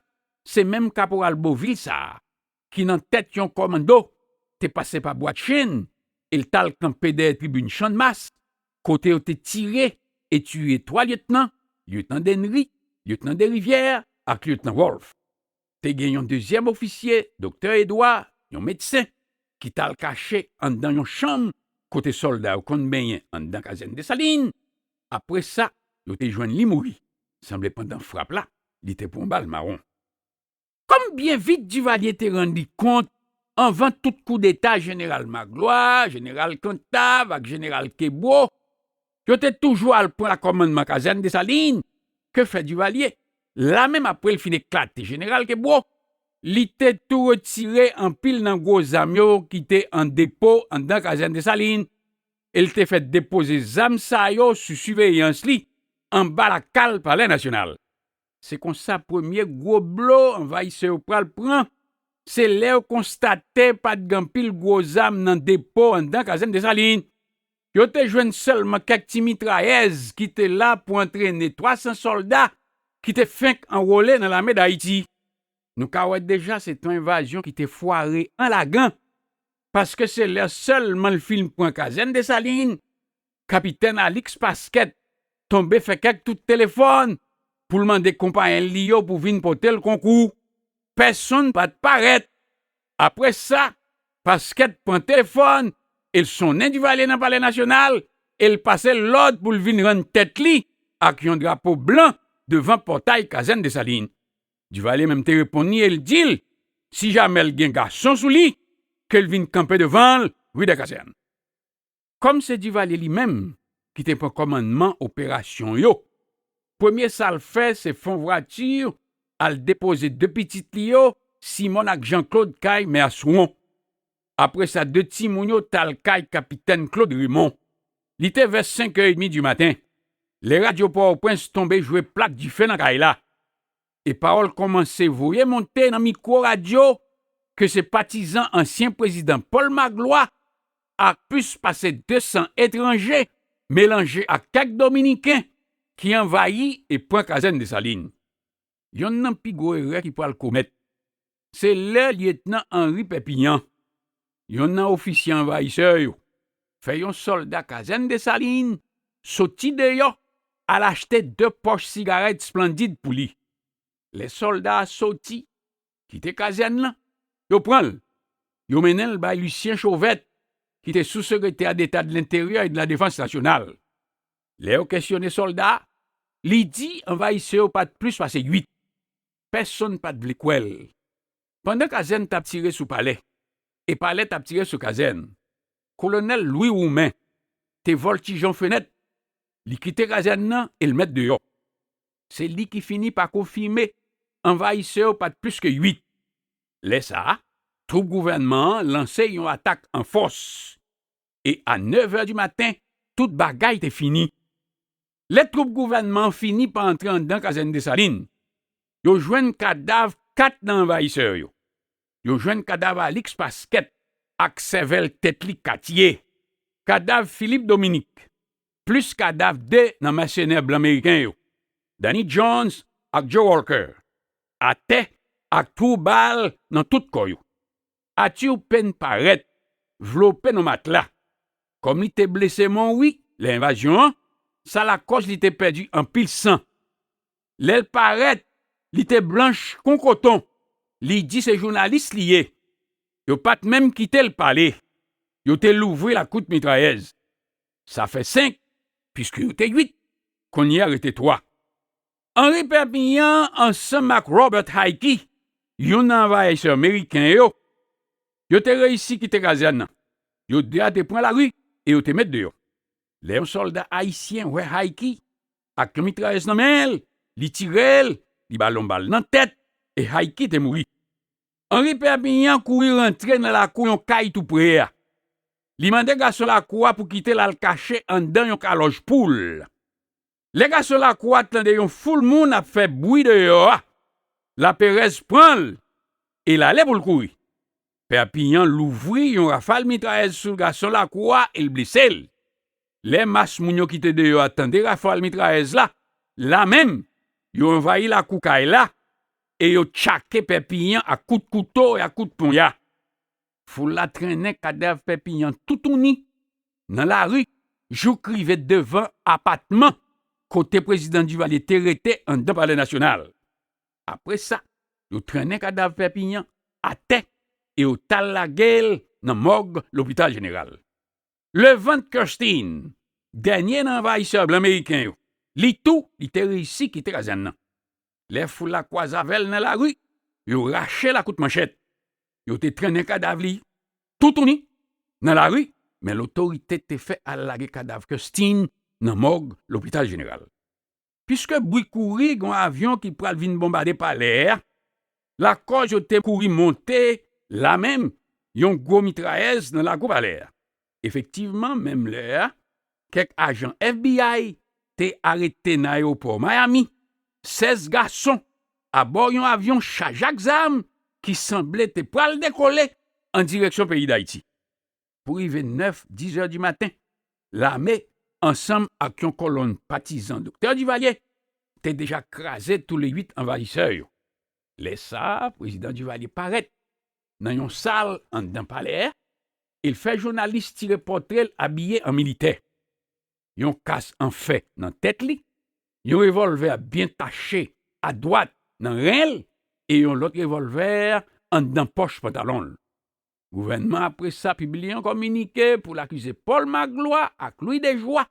se menm kaporal Beauvil sa a, ki nan tèt yon kòmando, te pase pa Bwa Chenn e l t al kanpe dèyè tribin Channmas, kote yo te tire e tiye twa lyetnan, lyetnan Dennery, lyetnan Derivyè ak lyetnan Wolf. Te gen yon dezyèm ofisye, doktè Edouard, yon medsen, ki t al kache anndan yon chanm kote sòlda yo konn benyen anndan kazèn Desalin. Apre sa, yo te jwenn li mouri. Sanble pandan frap la, li te pran yon bal mawon. Kòm byen vit Divalye te rann li kont, anvan tout koudeta jeneral Magloire, jeneral Kantav ak jeneral Kebreau, yo te toujou al pran lakòmannman kazèn Desalin, ke fè Divalye? La menm apre l fin eklate jeneral Kebreau, li te tou retire anpil nan gwo zam yo ki te an depo anndan kazèn Desalin, e l te fè depoze zam sa yo sou siveyans li anba lakal Palè Nasyonal. Se konsa premye gwo blo anvayisè yo pral pran, se lè yo konstate pa t gen anpil gwo zam nan depo anndan kazèn Desalin. Yo te jwenn sèlman kèk ti mitrayèz ki te la pou antrene twa san sòlda ki te fenk anwole nan Lame Dayiti. Nou ka wè deja se t yon envazyon ki te fware an lagan, paske se lè sèlman l fin pran kazèn Desalin, kapitèn Alix Pasquet tonbe fè kèk tout telefòn pou l mande konpayen li yo pou vin pote l konkou. Pèsonn pa t parèt. Apre sa, Pasquet pran telefòn e l sonnen Divalye nan Palè Nasyonal e l pase l lòd pou l vin rann tèt li ak yon drapo blan devan pòtay kazèn Desalin. Divalye menm te reponn li e l di l, si jamè l gen gason sou li, ke l vin kanpe devan l, ri dè Kazèn. Kòm se Divalye li menm ki te pran kòmannman operasyon yo, premye sa l fè se fè yon vwati al depoze de pitit li yo, Simon ak Jean Claude, kay Mè Souwon. Apre sa, de timoun yo t al kay kapitèn Claude Raymond. Li te vè senk è edmi di maten, lè radyo Pòtoprens tonbe jwe plat dife nan kay la. E pawòl kòmanse voye monte nan mikwo radyo ke se patizan ansyen prezidan Paul Magloire ak plis pase de san etranje, melanje ak kèk Dominiken, ki anvayi e pran kazèn Desalin. Yonn nan pi gwo erè ki pral komèt, se lè Lyetnan Henri Pèpiyan, yonn nan ofisye anvayisè yo, fè yon sòlda kazèn Desalin soti deyò al achte de pòch sigarèt Splendid pou li. Lè sòlda a soti, kite kazèn lan, yo pran l, yo mennen l bay Lucien Chauvet, ki te sou sekretè deta de lenteryè e de la defans nasyonal. Lè yo kesyone sòlda a, li di anvayisè yo pa t plis pase uit. Pèsonn pa t vle kwè l. Pandan kazèn t ap tire sou palè, e palè t ap tire sou kazèn, kolonèl Louis Roumain te vòltije yon fenèt, li kite kazèn nan e l mèt deyò. Se li ki fini pa konfime anvayisè yo pa t plis ke uit. Lè sa a, twoup gouvènman an lanse yon atak an fòs. E a nèv è di maten, tout bagay te fini. Lè twoup gouvènman an fini pa antre anndan kazèn Desalin, yo jwenn kadav kat nan anvayisè yo. Yo jwenn kadav Alix Pasquet ak sèvèl tèt li katye, kadav Philippe Dominique, plis kadav de nan mèsenè blan meriken yo, Danny Jones ak Joe Walker, atè ak twou bal nan tout kò yo. Arthur Payne parèt, vlope nan matla. Kòm li te blese men wi lè envazyon an, sa lakòz li te pèdi anpil san. Lè l parèt, Li te blanch kon koton. Li di se jounalis li ye. Yo pa t menm kite l pale. Yo te louvri lakout mitrayèz. Sa fè senk, piske yo te uit. Kounye a rete twa. Henri Perpignan ansanm ak Robert Hickey, youn nan anvayisè meriken yo, yo te reyisi kite kazèn nan. Yo de a te pran lari e yo te met deyò. Lè yon sòlda ayisyen wè Hickey ak yon mitrayèz nan men l, li tire l, li ba l yon bal nan tèt, e Hickey te mouri. Henri Perpignan kouri rantre nan lakou yon kay tou pre a. Li mande gason lakou a pou kite l al kache anndan yon kalòj poul. Lè gason lakou a tande yon foul moun ap fè bri deyò a, laperèz pran l e l ale pou l kouri. Perpignan louvri yon rafal mitrayèz sou gason lakou a e l blese l. Lè mas moun yo ki te deyò a tande rafal mitrayèz la, lamenm, yo anvayi lakou kay la e yo tchake Perpignan ak kout kouto e ak kout ponya. Foul la trennen kadav Perpignan toutouni nan lari jouk rive devan apatman kote prezidan Duvalier te rete anndan Palè Nasyonal. Apre sa, yo trennen kadav Perpignan atè e yo t al lage l nan mòg Lopital Jeneral. Levant Kirstein, dènye nan anvayisè blan meriken yo, li tou, li te reyisi kite kazèn nan. Lè foul la kwaze avè l nan lari, yo rache l ak kout manchèt. Yo te trennen kadav li toutouni nan lari, men lotorite te fè al lage kadav Kirstein nan mòg Lopital Jeneral. Piske bri kouri gen yon avyon ki pral vin bonbade palè a, lakòz yo te kouri monte lamenm yon gwo mitrayèz nan lakou palè a. Efektivman, menm lè a, kèk ajan F B I te arete nan ayewopò Miami sèz gason abò yon avyon chaje ak zam ki sanble te pral dekole an direksyon peyi Dayiti. Pou rive nèf, diz è di maten, lame, ansanm ak yon kolonn patizan Doktè Duvalier, te deja kraze toule uit anvayisè yo. Lè sa a, prezidan Duvalier parèt nan yon sal anndan palè a, e l fè jounalis tire pòtre l abiye an militè. Yon kas an fè nan tèt li, yon revòlvè byen tache adwat nan ren l e yon lòt revòlvè anndan pòch pantalon l. Gouvènman apre sa pibliye yon kominike pou l akize Paul Magloire ak Louis Dejoie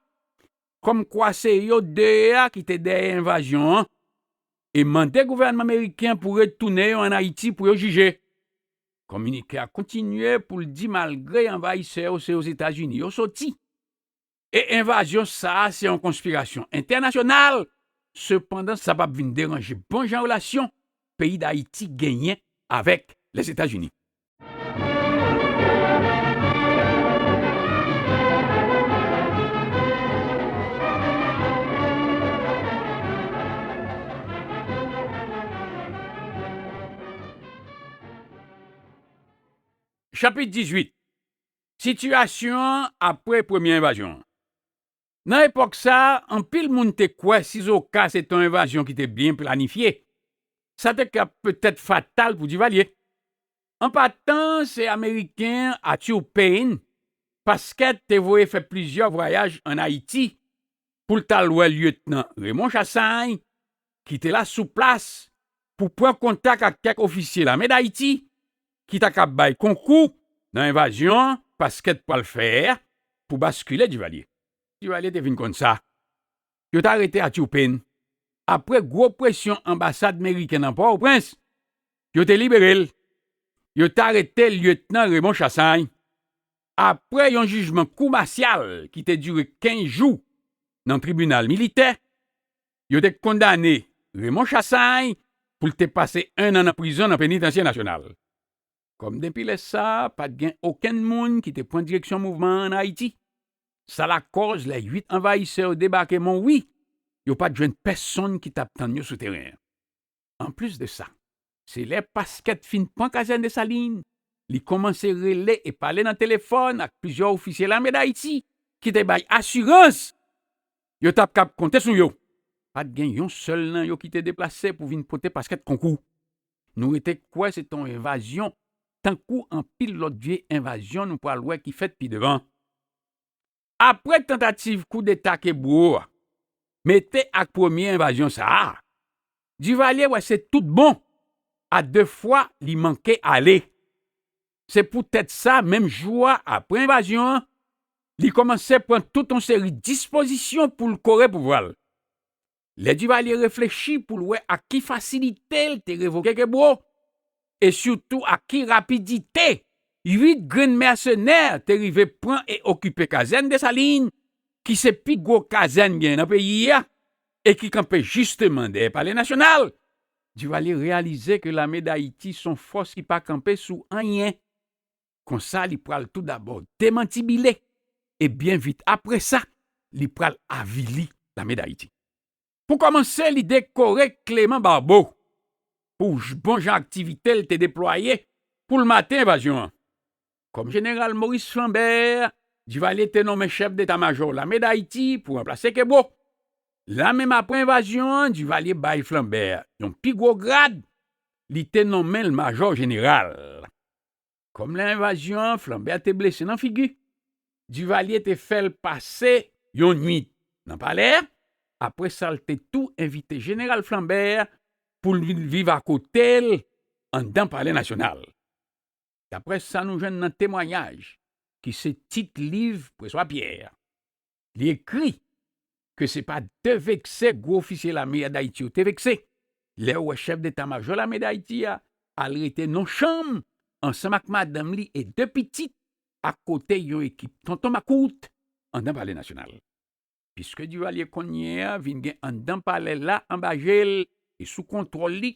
kòmkwa se yo de a ki te dèyè envazyon an e mande gouvènman meriken pou retounen yo ann Ayiti pou yo jije. Kominike a kontinye pou l di malgre anvayisè yo se Ozetazini yo soti e envazyon sa a se yon konspirasyon entènasyonal, sepandan sa p ap vin deranje bon jan relasyon peyi Dayiti genyen avèk Lèzetazini. Chapit dizuit. Sitiyasyon an apre premye envazyon an. Nan epòk sa a, anpil moun te kwè sizoka se te yon envazyon ki te byen planifye, sa te ka petèt fatal pou Duvalier. An patan, se Ameriken Arthur Payne, Pasquet te voye fè plizyè vwayaj ann Ayiti pou l t al wè Lyetnan Raymond Chassagne, ki te la sou plas, pou pran kontak ak kèk ofisye lame Dayiti ki ta kab bay konkou nan envazyon an Pasquet pral fè a pou baskile Duvalier. Duvalier te vin konn sa. Yo t arete Arthur Payne. Apre gwo presyon anbasad meriken nan Pòtoprens, yo te libere l. Yo t arete Lyetnan Raymond Chassagne. Apre yon jijman kou masyal ki te dire kenz jou nan tribinal militè, yo te kondane Raymond Chassagne pou l te pase enn an nan prizon nan Penitansye Nasyonal. Kòm depi lè sa a, pa t gen okenn moun ki te pran direksyon mouvman an ann Ayiti, sa lakòz lè uit anvayisè yo debake Monwi, yo pa t jwenn pèsonn ki t ap tann yo sou teren an. Anplis de sa, se lè Pasquet fin pran kazèn Desalin, li kòmanse rele e pale nan telefòn ak plizyè ofisye lame Dayiti ki te bay asirans yo t ap kab konte sou yo. Pa t gen yon sèl nan yo ki te deplase pou vin pote Pasquet konkou. Nou rete kwè se te yon envazyon, tankou anpil lòt vye envazyon nou pral wè ki fèt pi devan. Apre tantativ koudeta ke bouwo a mete ak premye envazyon sa a, Divalye wè se tout bon. A de fwa, li manke ale. Se poutèt sa, menm jou a, apre envazyon an, li kòmanse pran tout yon seri dispozisyon pou l kore pouvwa l. Lè Divalye reflechi pou l wè ak ki fasilite l te revoke Kebreau, e sitou ak ki rapidite uit grenn mèsenè te rive pran e okipe kazèn Desalin, ki se pi gwo kazèn genyen nan peyi a, e ki kanpe jisteman dèyè Palè Nasyonal, Divalye reyalize ke Lame Dayiti se yon fòs ki pa kanpe sou anyen. Konsa, li pral toudabò demantibile, e byen vit apre sa, li pral avili Lame Dayiti. Pou kòmanse, li dekore Clément Barbot pou j-, bon jan aktivite l te deplwaye pou l mate envazyon an. Kòm jeneral Maurice Flambert, Divalye te nonmen chèf deta majò Lame Dayiti pou ranplase Kebreau. Lamenm apre envazyon an, Divalye bay Flambert yon pi gwo grad, li te nonmen l majò jeneral. Kòm lè envazyon an, Flambert te blese nan figi, Divalye te fè l pase yon nuit nan palè a. Apre sa, l te tou envite jeneral Flambert pou l vin viv akote l anndan Palè Nasyonal. Daprè sa nou jwenn nan temwayaj, ki se tit liv Preswa Pyè a, li ekri ke se pa de vekse gwo ofisye lame a Dayiti yo te vekse lè yo wè chèf deta majò lame Dayiti a al rete nan yon chanm ansanm ak madanm li e de pitit akote yon ekip tonton makout anndan Palè Nasyonal. Piske Divalye kounye a vin gen anndan palè la anba je l e sou kontwòl li,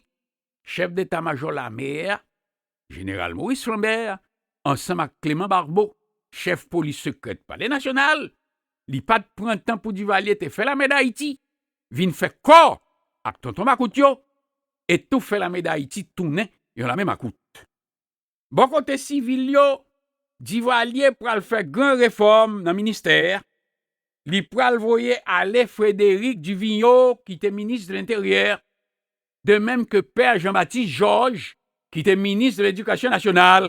chèf deta majò lame a, jeneral Maurice Flambert, ansanm ak Clément Barbot, chèf polis sekrè Palè Nasyonal, li pa t pran tan pou Divalye te fè lame Dayiti vin fè kò ak tonton makout yo, e tou fè lame Dayiti tounen yon lame makout. Bò kote sivil yo, Divalye pral fè gran refòm nan ministè a. Li pral voye ale Frédéric Duvigneau, ki te minis de lenteryè, de menm ke pè Jean-Baptiste Georges, ki te minis de ledikasyon nasyonal.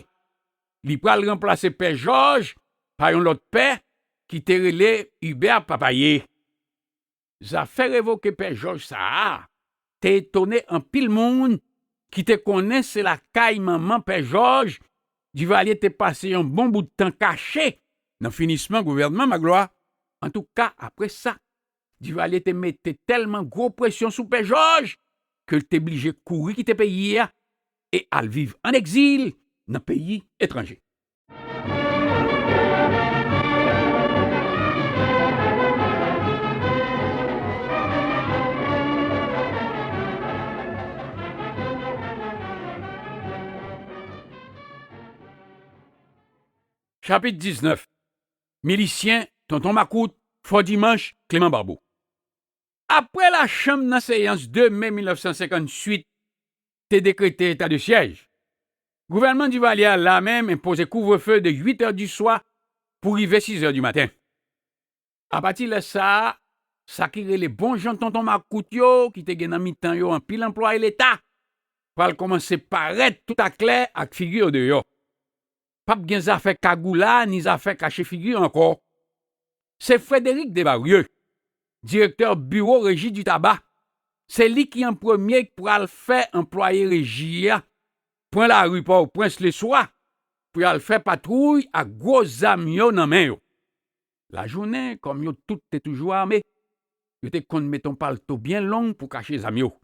Li pral ranplase pè Georges pa yon lòt pè ki te rele Hubert Papaye. Zafè revoke pè Jòj sa a te etone anpil moun ki te konnen se lakay manman pè Jòj Divalye te pase yon bon bout tan kache nan finisman gouvènman Magloire. Antouka, apre sa, Divalye te mete tèlman gwo presyon sou pè Jòj ke l te blije kouri kite peyi a e al viv ann egzil nan peyi etranje. Chapit diznèf. Milisyen, Tonton Makout, Fò Dimanch, Kleman Babo. Apre lachanm nan seyans de me mil nèf san senkann uit te dekrete eta de syèj, gouvènman Divalye a lamenm enpoze kouvrefe de uit è di swa pou rive sis è di maten. Apati lè sa a, sa ki rele bon jan Tonton Makout yo, ki te gen nan mitan yo anpil anplwaye Leta, pral kòmanse parèt toutatklè ak figi yo deyò. P ap gen zafè kagoula ni zafè kache figi ankò. Se Frédéric Desbarieux, direktè biwo reji di taba, se li ki an premye pral fè anplwaye reji a pran lari Pòtoprens leswa pou y al fè patwouy ak gwo zam yo nan men yo. Lajounen, kòm yo tout te toujou ame, yo te konn met yon palto byen long pou kache zam yo,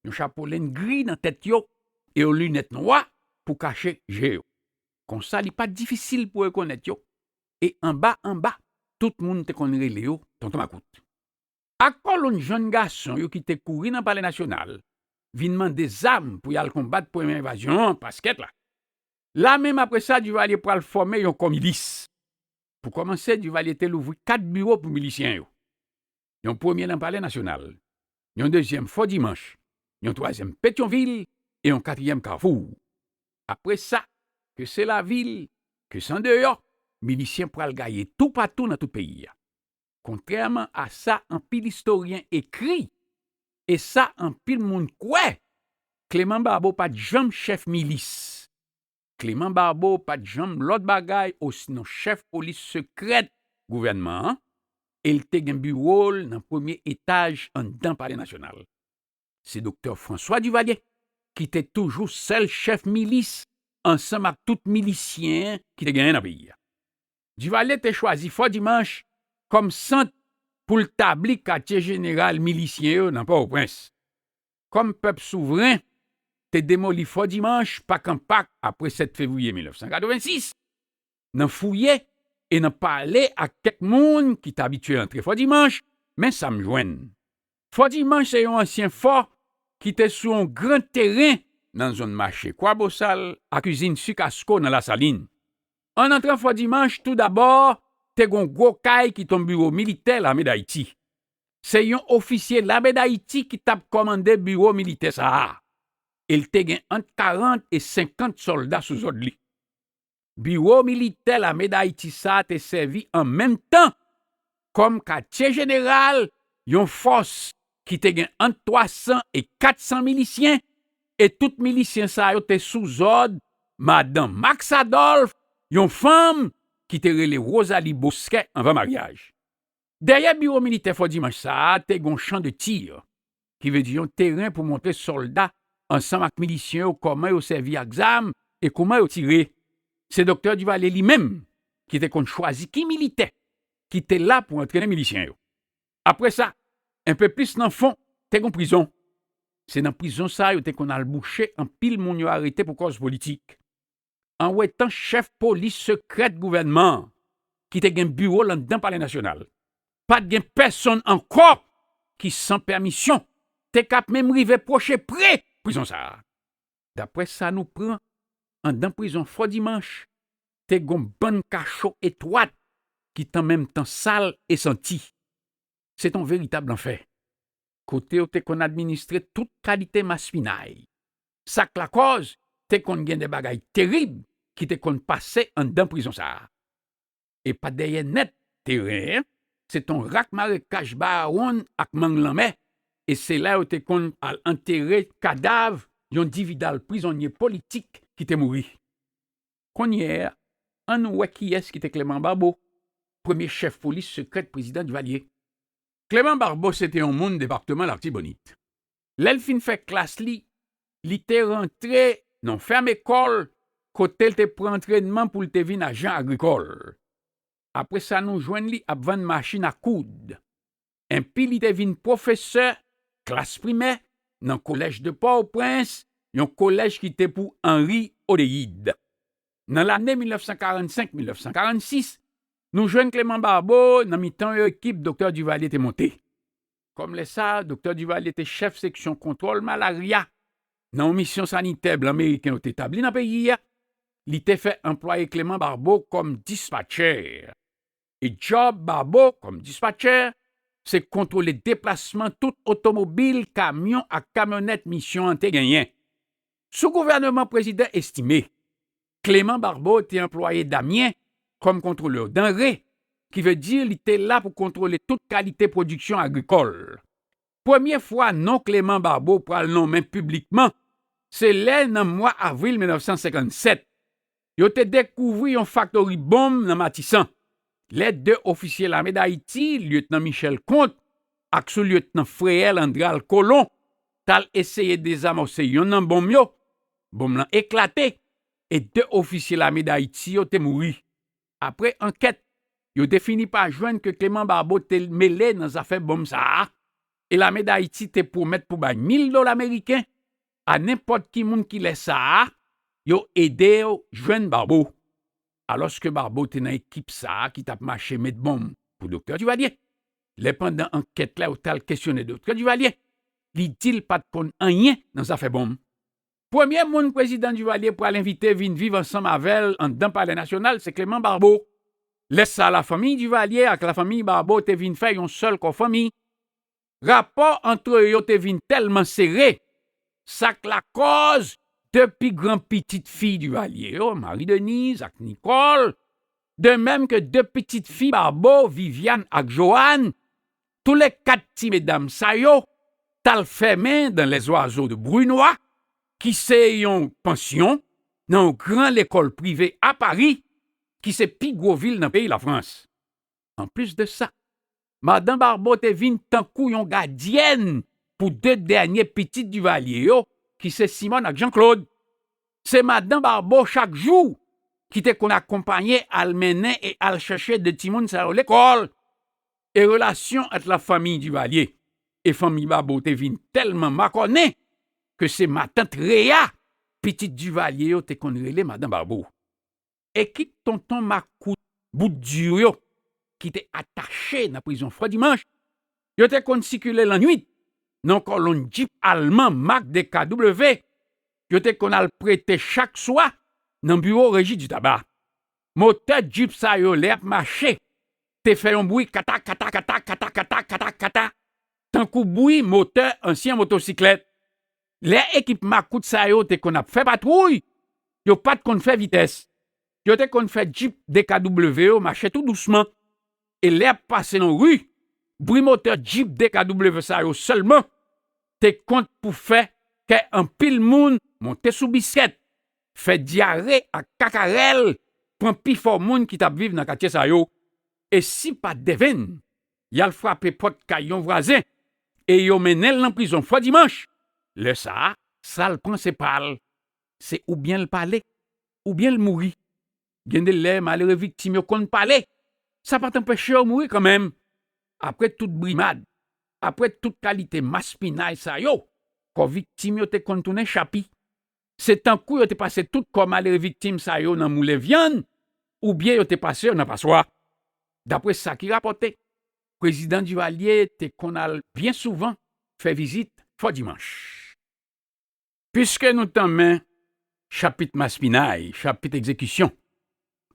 yon chapo lenn gri nan tèt yo e yon linèt nwa pou kache je yo. Konsa, li pa t difisil pou rekonèt yo, e anba anba, tout moun te konn rele yo Tonton Makout. Ak kolonn jèn gason yo ki te kouri nan Palè Nasyonal vin mande zam pou y al konbat premye envazyon an, paskèt la. Lamenm apre sa, Divalye pral fòme yon kò milis. Pou kòmanse, Divalye te louvri kat biwo pou milisyen yo. Yon premye nan Palè Nasyonal, yon dezyèm Fò Dimanch, yon twazyèm Petyonvil e yon katriyèm Kafou. Apre sa, ke se lavil, ke se andeyò, milisyen pral gaye toupatou nan tout peyi a. Kontrèman a sa anpil istoryen ekri, e sa anpil moun kwè, Kleman Babo pa t janm chèf milis. Kleman Babo pa t janm lòt bagay osinon chèf polis sekrè gouvènman an, e l te gen biwo l nan premye etaj anndan Palè Nasyonal. se Doktè François Duvalier, ki te toujou sèl chèf milis ansanm ak tout milisyen ki te genyen nan peyi a. Duvalier te chwazi Fò Dimanch kòm sant pou l tabli katye jeneral milisyen yo nan Pòtoprens. Kòm pèp souvren te demoli Fò Dimanch pak an pak apre sèt fevriye mil nèf san katrevensis, nan fouye e nan pale ak kèk moun ki t abitye antre Fò Dimanch, men sa m jwenn. Fò Dimanch se yon ansyen fò ki te sou yon gran teren nan zòn mache Kwabosal ak izin Sikasko nan Lasalin. An antran Fò Dimanch, toudabò, te gen yon gwo kay ki t yon biwo militè Lame Dayiti. Se yon ofisye Lame Dayiti ki t ap kòmande biwo militè sa a. E l te gen ant karant e senkant sòlda sou zòd li. Biwo militè Lame Dayiti sa a te sèvi an menm tan kòm katye jeneral yon fòs ki te gen ant twa san e kat san milisyen, e tout milisyen sa yo te sou zòd madan Max Adolphe, yon fanm ki te rele Rosalie Bosquet anvan maryaj. Dèyè biwo militè Fò Dimanch sa a te gen yon chan de tir, ki vle di yon teren pou montre sòlda ansanm ak milisyen yo kòman yo sèvi ak zam e kòman yo tire. Se Doktè Duvalier li menm ki te konn chwazi ki militè ki te la pou antrene milisyen yo. Apre sa, enpe plis nan fon, te gen prizon. Se nan prizon sa a yo te konn al bouche anpil moun yo arete pou kòz politik. An wetan chèf polis sekrèt gouvènman an, ki te gen biwo l anndan Palè Nasyonal, pa t gen pèsonn ankò ki san pèmisyon te kab menm rive pwoche pre prizon sa a. Daprè sa nou pran, anndan prizon Fò Dimanch, te gen yon bann kacho etwat ki t an menm tan sal e santi. Se t yon veritab lanfè, kote yo te konn administre tout kalite maspinay. Sa k lakòz, te konn gen de bagay terib ki te konn pase anndan prizon sa a. E pa dèyè nèt teren an, se t yon rak marekaj bawonn ak mang lanmè, e se la yo te konn al antere kadav yon dividal prizonye politik ki te mouri. Kounye a, ann wè kiyès ki te Clément Barbot, premye chèf polis sekrèt prezidan Duvalier. Clément Barbot se te yon moun depatman Latibonit. Lè l fin fè klas li, li te rantre nan yon fèm ekòl kote l te pran antrènman pou l te vin ajan agrikòl. Apre sa, nou jwenn li ap vann machin a koud. Enpi li te vin pwofesè klas primè nan Collège de Port-au-Prince, yon kolèj ki te pou Henri Odéide. Nan lane mil nèf san karannsenk mil nèf san karannsis, nou jwenn Clément Barbot nan mitan yon ekip Doktè Duvalier te monte. Kòm lè sa a, Doktè Duvalier te chèf seksyon kontwòl malarya nan yon misyon sanitè blan meriken yo te tabli nan peyi a, li te fè anplwaye Clément Barbot kòm dispatchè. E djòb Barbot kòm dispatchè, se kontwole deplasman tout otomobil, kamyon ak kamyonèt misyon an te genyen. Sou gouvèneman prezidan Estimé, Clément Barbot te anplwaye Damien kòm kontwolè danre, ki vle di li te la pou kontwole tout kalite pwodiksyon agrikòl. Premye fwa non Clément Barbot pral nonmen piblikman, se lè nan mwa avril mil nèf san senkannsèt, yo te dekouvri yon faktori bonm nan Matisan. Lè de ofisye lame Dayiti, Lyetnan Michel Comte ak sou-lyetnan Freel Andral Colon, t al eseye dezamòse yonn nan bonm yo, bonm lan eklate e de ofisye lame Dayiti yo te mouri. Apre ankèt, yo te fini pa jwenn ke Clément Barbot te mele nan zafè bonm sa a, e lame Dayiti te pwomèt pou bay mil dola meriken a nenpòt ki moun ki lè sa a yo ede yo jwenn Barbot. Alòske Barbot te nan ekip sa a ki t ap mache met bonm pou Doktè Duvalier. Lè pandan ankèt la yo t al kesyone Doktè Duvalier, li di l pa t konn anyen nan zafè bonm. Premye moun prezidan Duvalier pral envite vin viv ansanm avè l anndan Palè Nasyonal se Clément Barbot. Lè sa a, lafanmi Duvalier ak lafanmi Barbot te vin fè yon sèl kò fanmi. Rapò ant yo te vin tèlman sere, sa k lakòz de pi gran pitit fi Duvalier yo, Marie Denise ak Nicole, de menm ke de pitit fi Barbot, Viviane ak Joanne, toulèkat ti medam sa yo t al fèmen dans les oiseaux de Brunoy, ki se yon pansyon nan yon gran lekòl prive a Pari, ki se pi gwo vil nan peyi Lafrans. Anplis de sa, madan Barbot te vin tankou yon gadyèn pou de dènye pitit Divalye yo, ki se Simòn ak Jean Claude. Se madan Barbeau chak jou ki te konn akonpaye al mennen e al chèche de timoun sa yo lekòl. E relasyon ant lafanmi Divalye e fanmi Barbeau te vin tèlman makònen ke se matant Reya, pitit Divalye yo, te konn rele madan Barbeau. E kit tonton makout bout di yo ki te atache nan prizon Fò Dimanch, yo te konn sikile lannwit nan yon kòlonn djip alman mak D K W, yo te konn al prete chak swa nan biwo Reji di Taba. Motè djip sa yo, lè y ap mache, te fè yon bri kata, kata, kata, kata, kata, kata, kata, tankou bri motè ansyen motosiklèt. Lè ekip makout sa yo te konn ap fè patwouy, yo pa t konn fè vitès. Yo te konn fè djip D K W yo mache tou dousman. E lè y ap pase nan ri, bri motè djip D K W sa yo sèlman te konn pou fè kè anpil moun monte sou biskèt, fè dyare ak kakarèl pran pifò moun ki t ap viv nan katye sa yo. E si pa t devenn, y al frape pòt kay yon vwazen e yo mennen l nan prizon Fò Dimanch. Lè sa a, sa l pran se pa l. Se oubyen l pale, oubyen l mouri. Gen de lè, malere viktim yo konn pale, sa pa t anpeche yo mouri kanmenm. Apre tout brimad, apre tout kalite maspinay sa yo, kò viktim yo te konn tounen chapi. Se tankou yo te pase tout kò malere viktim sa yo nan moulen vyann, oubyen yo te pase yo nan paswa. Dapre sa ki rapòte, prezidan Divalye te konn al byen souvan fè vizit Fò Dimanch. Piske nou tanmen chapit maspinay, chapit egzekisyon,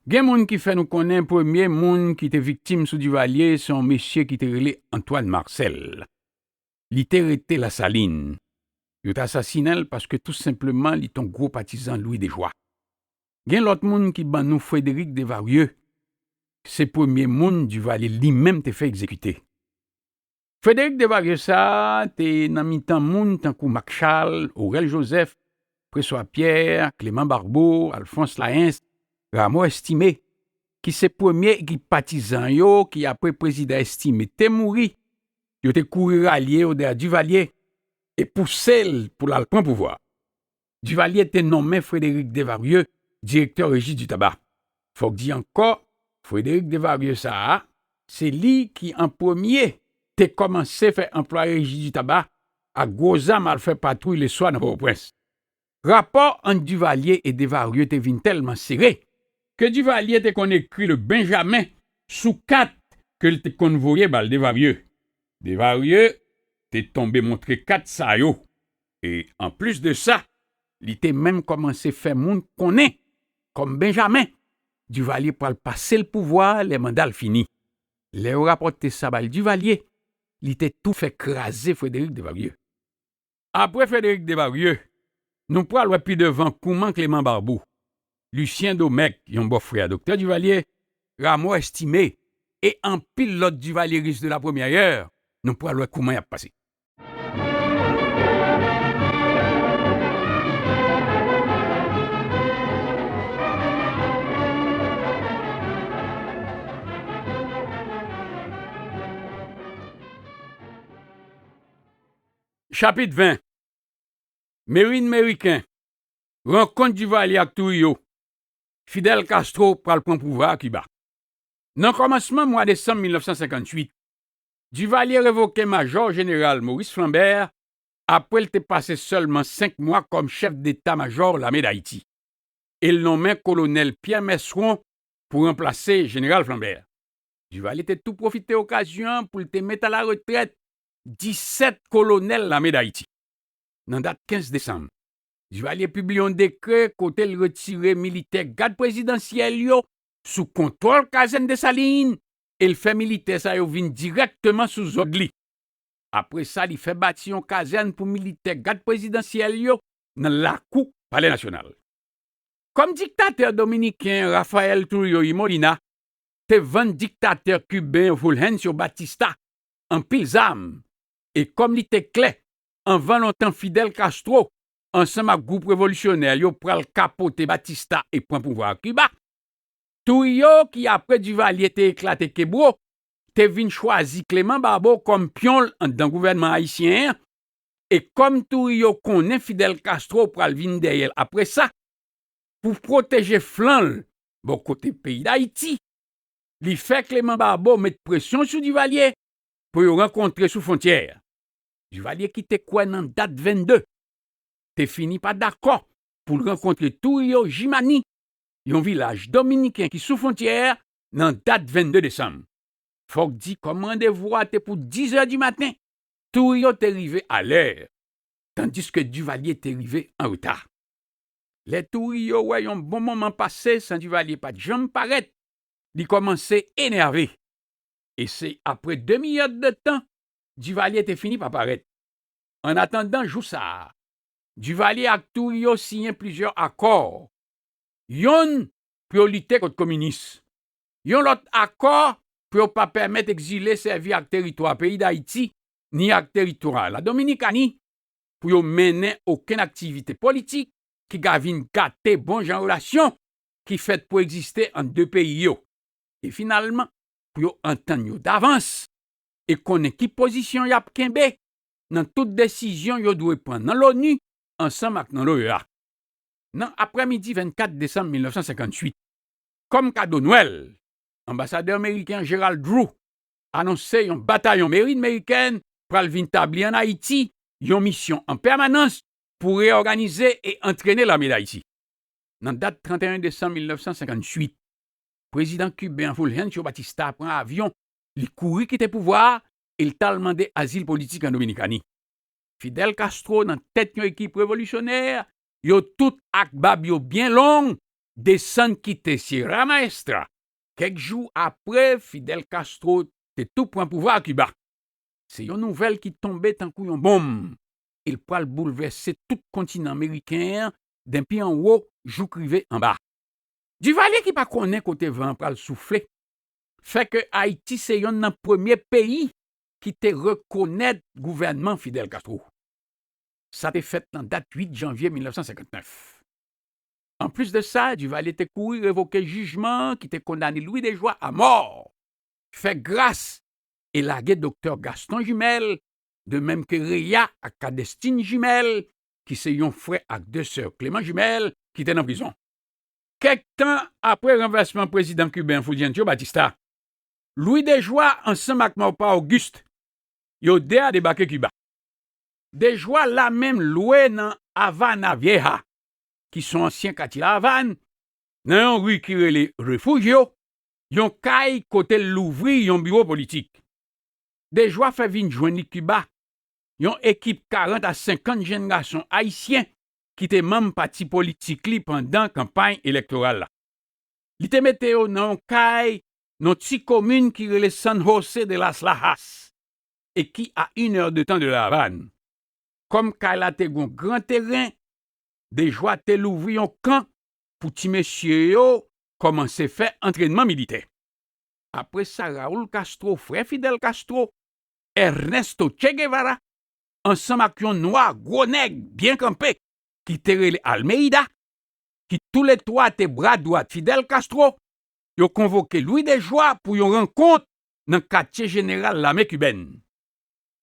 gen moun ki fè nou konnen premye moun ki te viktim sou Divalye se yon mesye ki te rele Antoine Marcel. Li te rete Lasalin. Yo t asasinen l paske tou senpleman li t yon gwo patizan Louis Dejoie. Gen lòt moun ki ban nou Frédéric Desvarieux, se premye moun Divalye li menm te fè egzekite. Frédéric Desvarieux sa a te nan mitan moun tankou Mak Chal, Orel Joseph, Preswa Pyè, Kleman Barbeau, Alfons Layens, Ramo Estimé, ki se premye ekip patizan yo ki, apre prezidan Estimé te mouri, yo te kouri ralye yo dèyè Divalye e pouse l pou l al pran pouvwa. Divalye te nonmen Frédéric Desvarieux direktè Reji di Taba. Fòk di ankò, Frédéric Desvarieux sa a, se li ki an premye te kòmanse fè anplwaye Reji di Taba ak gwo zam al fè patwouy leswa nan Pòtoprens. Rapò ant Divalye e Desvarieux te vin tèlman sere ke Divalye te konn ekri le Benjamin sou kat ke l te konn voye ba l Desvarieux. Desvarieux te tonbe montre kat sa yo. E anplis de sa, li te menm kòmanse fè moun konnen, kòm Benjamin, Divalye pral pase l pouvwa a lè manda l fini. Lè yo rapòte sa bay Divalye, li te tou fè kraze Frédéric Desvarieux. Apre Frédéric Desvarieux, nou pral wè pi devan kouman Clément Barbeau, Lucien Domecq, yon bòfrè a Doktè Divalye, Rameau Estimé, e anpil lòt divalyeris de la première heure, nou pral wè kouman y ap pase. Chapit ven. Merin Meriken, rankont Divalye ak Trujillo, Fidel Castro pral pran pouvwa a Kiba. Nan kòmansman mwa desanm mil nèf san senkantuit, Divalye revoke Majò Jeneral Maurice Flambert apre l te pase sèlman senk mwa kòm chèf deta majò Lame Dayiti, e l nonmen Kolonèl Pierre Mesron pou ranplase Jeneral Flambert. Divalye te tou pwofite okazyon an pou l te met alaretrèt disèt kolonèl Lame Dayiti. Nan dat kenz desanm, Divalye pibliye yon dekrè kote l retire militè gad prezidansyèl yo sou kontwòl kazèn Desalin e l fè militè sa yo vin dirèkteman sou zòd li. Apre sa, li fè bati yon kazèn pou militè gad prezidansyèl yo nan lakou Palè Nasyonal. Kòm diktatè dominiken Rafael Trujillo y Molina te vann diktatè kiben Fulgencio Batista anpil zam, e kòm li te klè, anvan lontan Fidel Castro ansanm ak gwoup revolisyonè yo pral kapote Batista e pran pouvwa a Kiba, Trujillo, ki apre Divalye te eklate kebwo, te vin chwazi Clément Barbeau kòm pyon l anndan gouvènman ayisyen an, E kòm Trujillo konnen Fidel Castro pral vin dèyè l apre sa, pou pwoteje flan l bò kote peyi Dayiti, li fè Clément Barbot met presyon sou Duvalier pou yo rankontre sou fwontyè a. Duvalier ki te kwè nan dat vennde, te fini pa dakò pou l rankontre Trujillo Jimani, yon vilaj dominiken ki sou fwontyè a, nan dat vennde desanm. Fòk di kòm randevou a te pou diz è di maten, Trujillo te rive alè, tandiske Duvalier te rive anreta. Lè Trujillo wè yon bon moman pase san Duvalier pa t janm parèt, li kòmanse enève. E se apre demi èdtan, Duvalier te fini pa parèt. Annatandan jou sa a, Duvalier ak Trujillo siyen plizyè akò. Yonn pou yo lite kont kominis. Yon lòt akò pou yo pa pèmèt egzile sèvi ak teritwa peyi Dayiti, ni ak teritwa Ladominikani, pou yo mennen okenn aktivite politik ki ka vin gate bon jan relasyon ki fèt pou egziste ant de peyi yo. E finalman, pou yo antann yo davans e konnen ki pozisyon y ap kenbe nan tout desizyon yo dwe pran nan l'ONU ansanm ak nan l'OEA. Nan aprèmidi vennkat desanm mil nèf san senkantuit, kòm kado Nwèl, anbasadè meriken an Gerald Drew anonse yon batayon merin meriken pral vin tabli ann Ayiti, yon misyon an pèmanans pou reyòganize e antrene lame Dayiti. Nan dat trannteyen desanm mil nèf san senkantuit, prezidan kiben an Fulgencio Batista pran avyon, li kouri kite pouvwa a e l t al mande azil politik an Dominikani. Fidel Castro nan tèt yon ekip revolisyonè, yo tout ak bab yo byen long, desann kite Sierra Maestra. Kèk jou apre, Fidel Castro te tou pran pouvwa a Kiba. Se yon nouvèl ki tonbe tankou yon bonm, e l pral boulvèse tout kontinan meriken an, denpi anwo jouk rive anba. Duvalier ki pa konnen kote van an pral soufle, fè ke Ayiti se yonn nan premye peyi ki te rekonèt gouvènman Fidel Castro. Sa te fèt nan dat uit janvye mil nèf san senkantnèf. Anplis de sa, Duvalier te kouri revoke jijman ki te kondane Louis Desjoie a mò, fè gras e lage doktè Gaston Jumelle, de menm ke Reya ak Cadestine Jumelle, ki se yon frè ak de sè Clément Jumelle, ki te nan prizon. Kèk tan apre ranvèsman prezidan kiben Fulgencio Batista, Louis Desjoie ansanm ak Maurepas Auguste, yo de a debake Kiba. Desjoie la menm lwe nan Havana Vieja, ki se yon ansyen katye Lahavàn, nan yon ri ki rele Refugio, yon kay kote l louvri yon biwo politik. Desjoie fè vin jwenn li Kiba, yon ekip karant a senkant jenn gason ayisyen ki te manm pati politik li pandan kanpay elektoral la. Li te mete yo nan yon kay, nan yon ti komin ki rele San José de las Lajas, e ki a inèdtan de La Havane. Kòm kay la te gen yon gran teren, Desjoie te louvri yon kan pou ti mesye yo kòmanse fè antrènman militè. Apre sa, Raul Castro, frè Fidel Castro, Ernesto Che Guevara, ansanm ak yon nwa gwo nèg byen kanpe ki te rele Almeida, ki toulètwa te bra dwat Fidel Castro, yo konvoke Louis Desjoie pou yon rankont nan katye jeneral lame kibèn.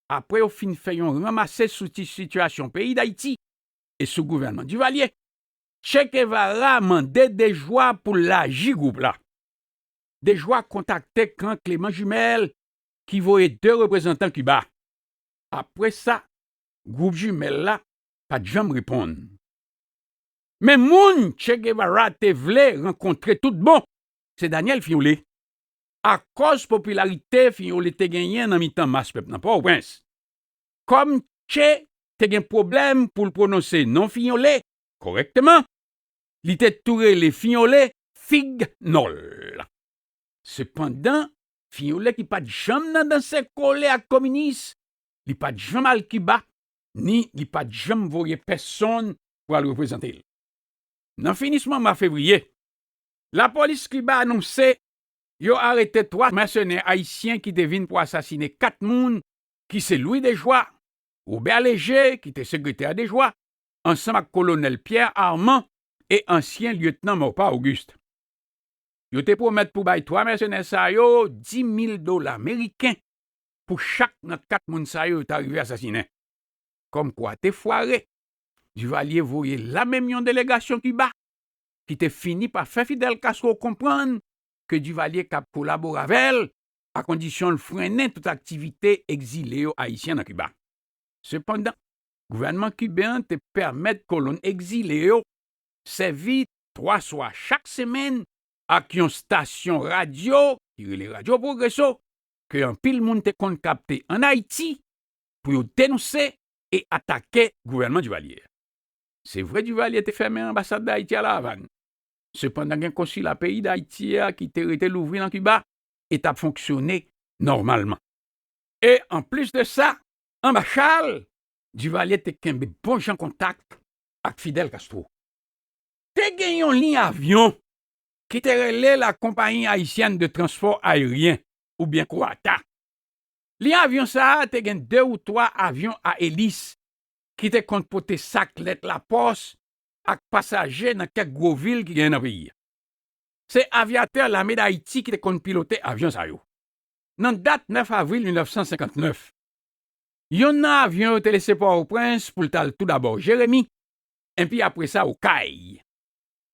Apre yo fin fè yon ranmase sou ti sitiyasyon peyi Dayiti e sou gouvènman Duvalier, Che Guevara mande Desjoie pou l laji gwoup la. Desjoie kontakte kan Clément Jumelle, ki voye de reprezantan Kiba. Apre sa, gwoup Jumelle la pa t janm reponn. Men moun Che Guevara te vle rankontre tout bon, se Daniel Fignolé. Akòz popilarite Fignolé te genyen nan mitan mas pèp nan Pòtoprens, kòm Che te gen pwoblèm pou l pwononse non Fignolé kòrèkteman, li te tou rele Fignolé Fig Nòl. Sepandan, Fignolé ki pa t janm nan danse kole ak kominis, li pa t janm al Kiba, ni li pa t janm voye pèsonn pou al reprezante l. Nan finisman mwa fevriye, lapolis Kiba anonse yo arete twa mèsenè ayisyen ki te vin pou asasine kat moun, ki se Louis Desjoie, Robert Léger, ki te sekretè Desjoie, ansanm ak kolonèl Pierre Armand e ansyen lyetnan Maurepas Auguste. Yo te pwomèt pou bay twa mèsenè sa yo dis mil dola meriken pou chak nan kat moun sa yo yo ta rive asasinen. kòmkwa te fware, Duvalier voye lamenm yon delegasyon Kiba, ki te fini pa fè Fidel Castro konprann ke Duvalier kab kolabore avè l, akondisyon l frennen tout aktivite egzile yo ayisyen nan Kiba. Sepandan, gouvènman kiben an te pèmèt kolon egzile yo sèvi twa swa chak semèn ak yon estasyon radyo ki rele Radyo Progreso, ke anpil moun te konn kapte ann Ayiti pou yo denonse e atake gouvènman Duvalier. Se vre, Duvalier te fèmen anbasad Dayiti a La Avàn. Sepandan, gen konsila peyi Dayiti a ki te rete louvri nan Kiba e t ap fonksyone nòmalman. E anplis de sa, anba Charles, Duvalier te kenbe bon jan kontak ak Fidel Castro. Te gen yon liy avyon ki te rele la Compagnie Haïtienne de Transport Aérien, oubyen COHATA. Liy avyon sa a te gen de ou twa avyon a elis ki te konn pote sak lèt lapòs ak pasaje nan kèk gwo vil ki genyen nan peyi a. Se avyatè Lame Dayiti ki te konn pilote avyon sa yo. Nan dat nèf avril mil nèf san senkant nèf, yonn nan avyon yo te lese Pòtoprens pou l t al toudabò Jeremi, enpi apre sa Okay.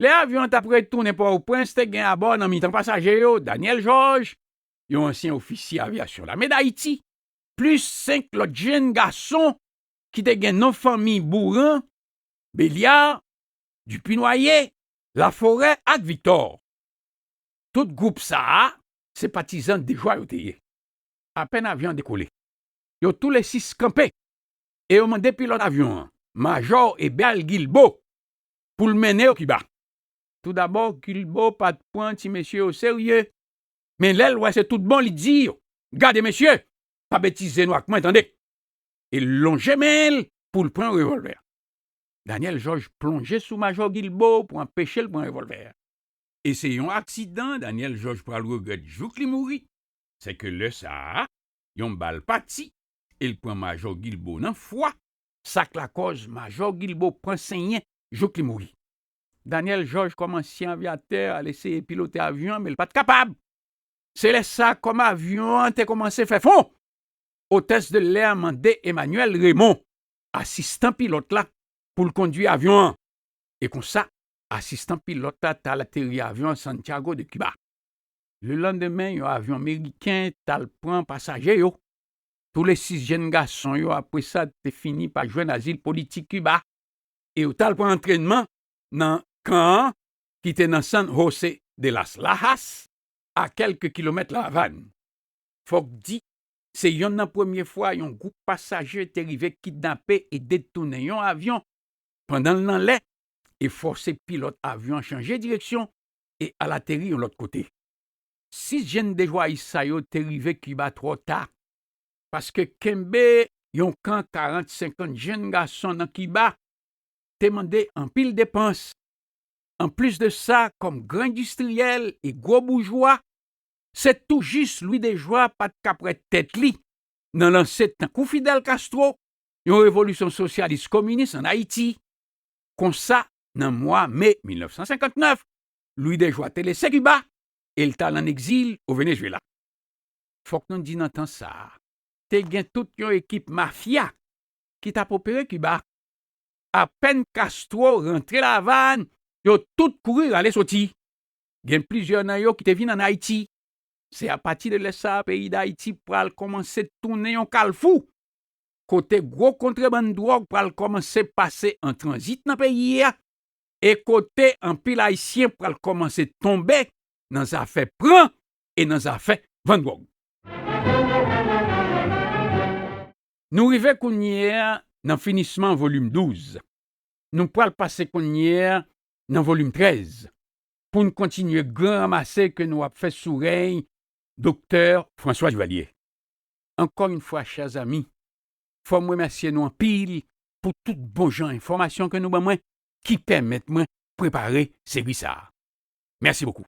Lè avyon an t ap retounen Pòtoprens, te gen abò nan mitan pasaje yo Daniel Georges, yon ansyen ofisye avyasyon Lame Dayiti, plis senk lòt jenn gason ki te gen non fanmi Bourran, Belliard, Dupinoyer, Laforêt ak Victor. Tout gwoup sa a, se patizan Dejwa yo te ye. Apèn avyon an dekole, yo toule sis kanpe e yo mande pilòt avyon an, Majò Ebal Guilbaud, pou l mennen yo Kiba. Toudabò, Guilbaud pa t pran ti mesye yo serye, men lè l wè se tout bon, li di yo, "Gade mesye, pa betize nou ak mwen, tande!" E l lonje men l pou l pran revòlvè. Daniel Georges plonje sou Majò Guilbaud pou anpeche l pran revòlvè. E se yon aksidan Daniel Georges pral regrèt jouk li mouri. Se ke lè sa a, yon bal pati e l pran Majò Guilbaud nan fwa, sa k lakòz Majò Guilbaud pran senyen jouk li mouri. Daniel Georges, kòm ansyen avyatè, al eseye pilote avyon an, men l pa t kapab. Se lè sa a, kòm avyon an te kòmanse fè fon, Hôtesse de l'air mande Emmanuel Raymond, asistan pilòt la, pou l kondui avyon an. E konsa, asistan pilòt la t al ateri avyon an Santiago de Cuba. Lelandemen, yon avyon meriken t al pran pasaje yo. Toule sis jenn gason yo, apre sa, te fini pa jwenn azil politik Kiba e yo t al pran antrènman nan kan an ki te nan San José de las Lajas, a kèlke kilomèt La Avàn. Fòk di, se yonn nan premye fwa yon gwoup pasaje te rive kidnape e detounen yon avyon pandan l nan lè e fòse pilòt avyon an chanje direksyon e al ateri yon lòt kote. Sis jenn dejwayis sa yo te rive Kiba twò ta, paske kenbe yon kan karant senkant jenn gason nan Kiba te mande anpil depans. Anplis de sa, kòm gran endistriyèl e gwo boujwa, se toujis Louis Déjoie pa t ka prèt tèt li nan lanse, tankou Fidel Castro, yon revolisyon sosyalis kominis ann Ayiti. Konsa, nan mwa me mil nèf san senkant nèf, Louis Déjoie te lese Kiba e l t al ann egzil o Venezuela. Fòk nou di, nan tan sa a, te gen tout yon ekip mafya ki t ap opere Kiba. Apèn Castro rantre La Avàn, yo tout kouri rale soti. Gen plizyè nan yo ki te vin ann Ayiti. Se apati de lè sa a, peyi Dayiti pral kòmanse tounen yon kalfou, kote gwo kontrebann dwòg pral kòmanse pase an tranzit nan peyi a, e kote anpil Ayisyen pral kòmanse tonbe nan zafè pran e nan zafè vann dwòg. Nou rive kounye a nan finisman volim douz. Nou pral pase kounye a nan volim trèz pou n kontinye gran ranmase ke nou ap fè sou rèy Doktè François Duvalier. Encore une fois, chers amis, fò m remèsye nou anpil pou tout bon jan enfòmasyon ke nou ban mwen, ki pèmèt mwen prepare seri sa a. Mèsi bokou.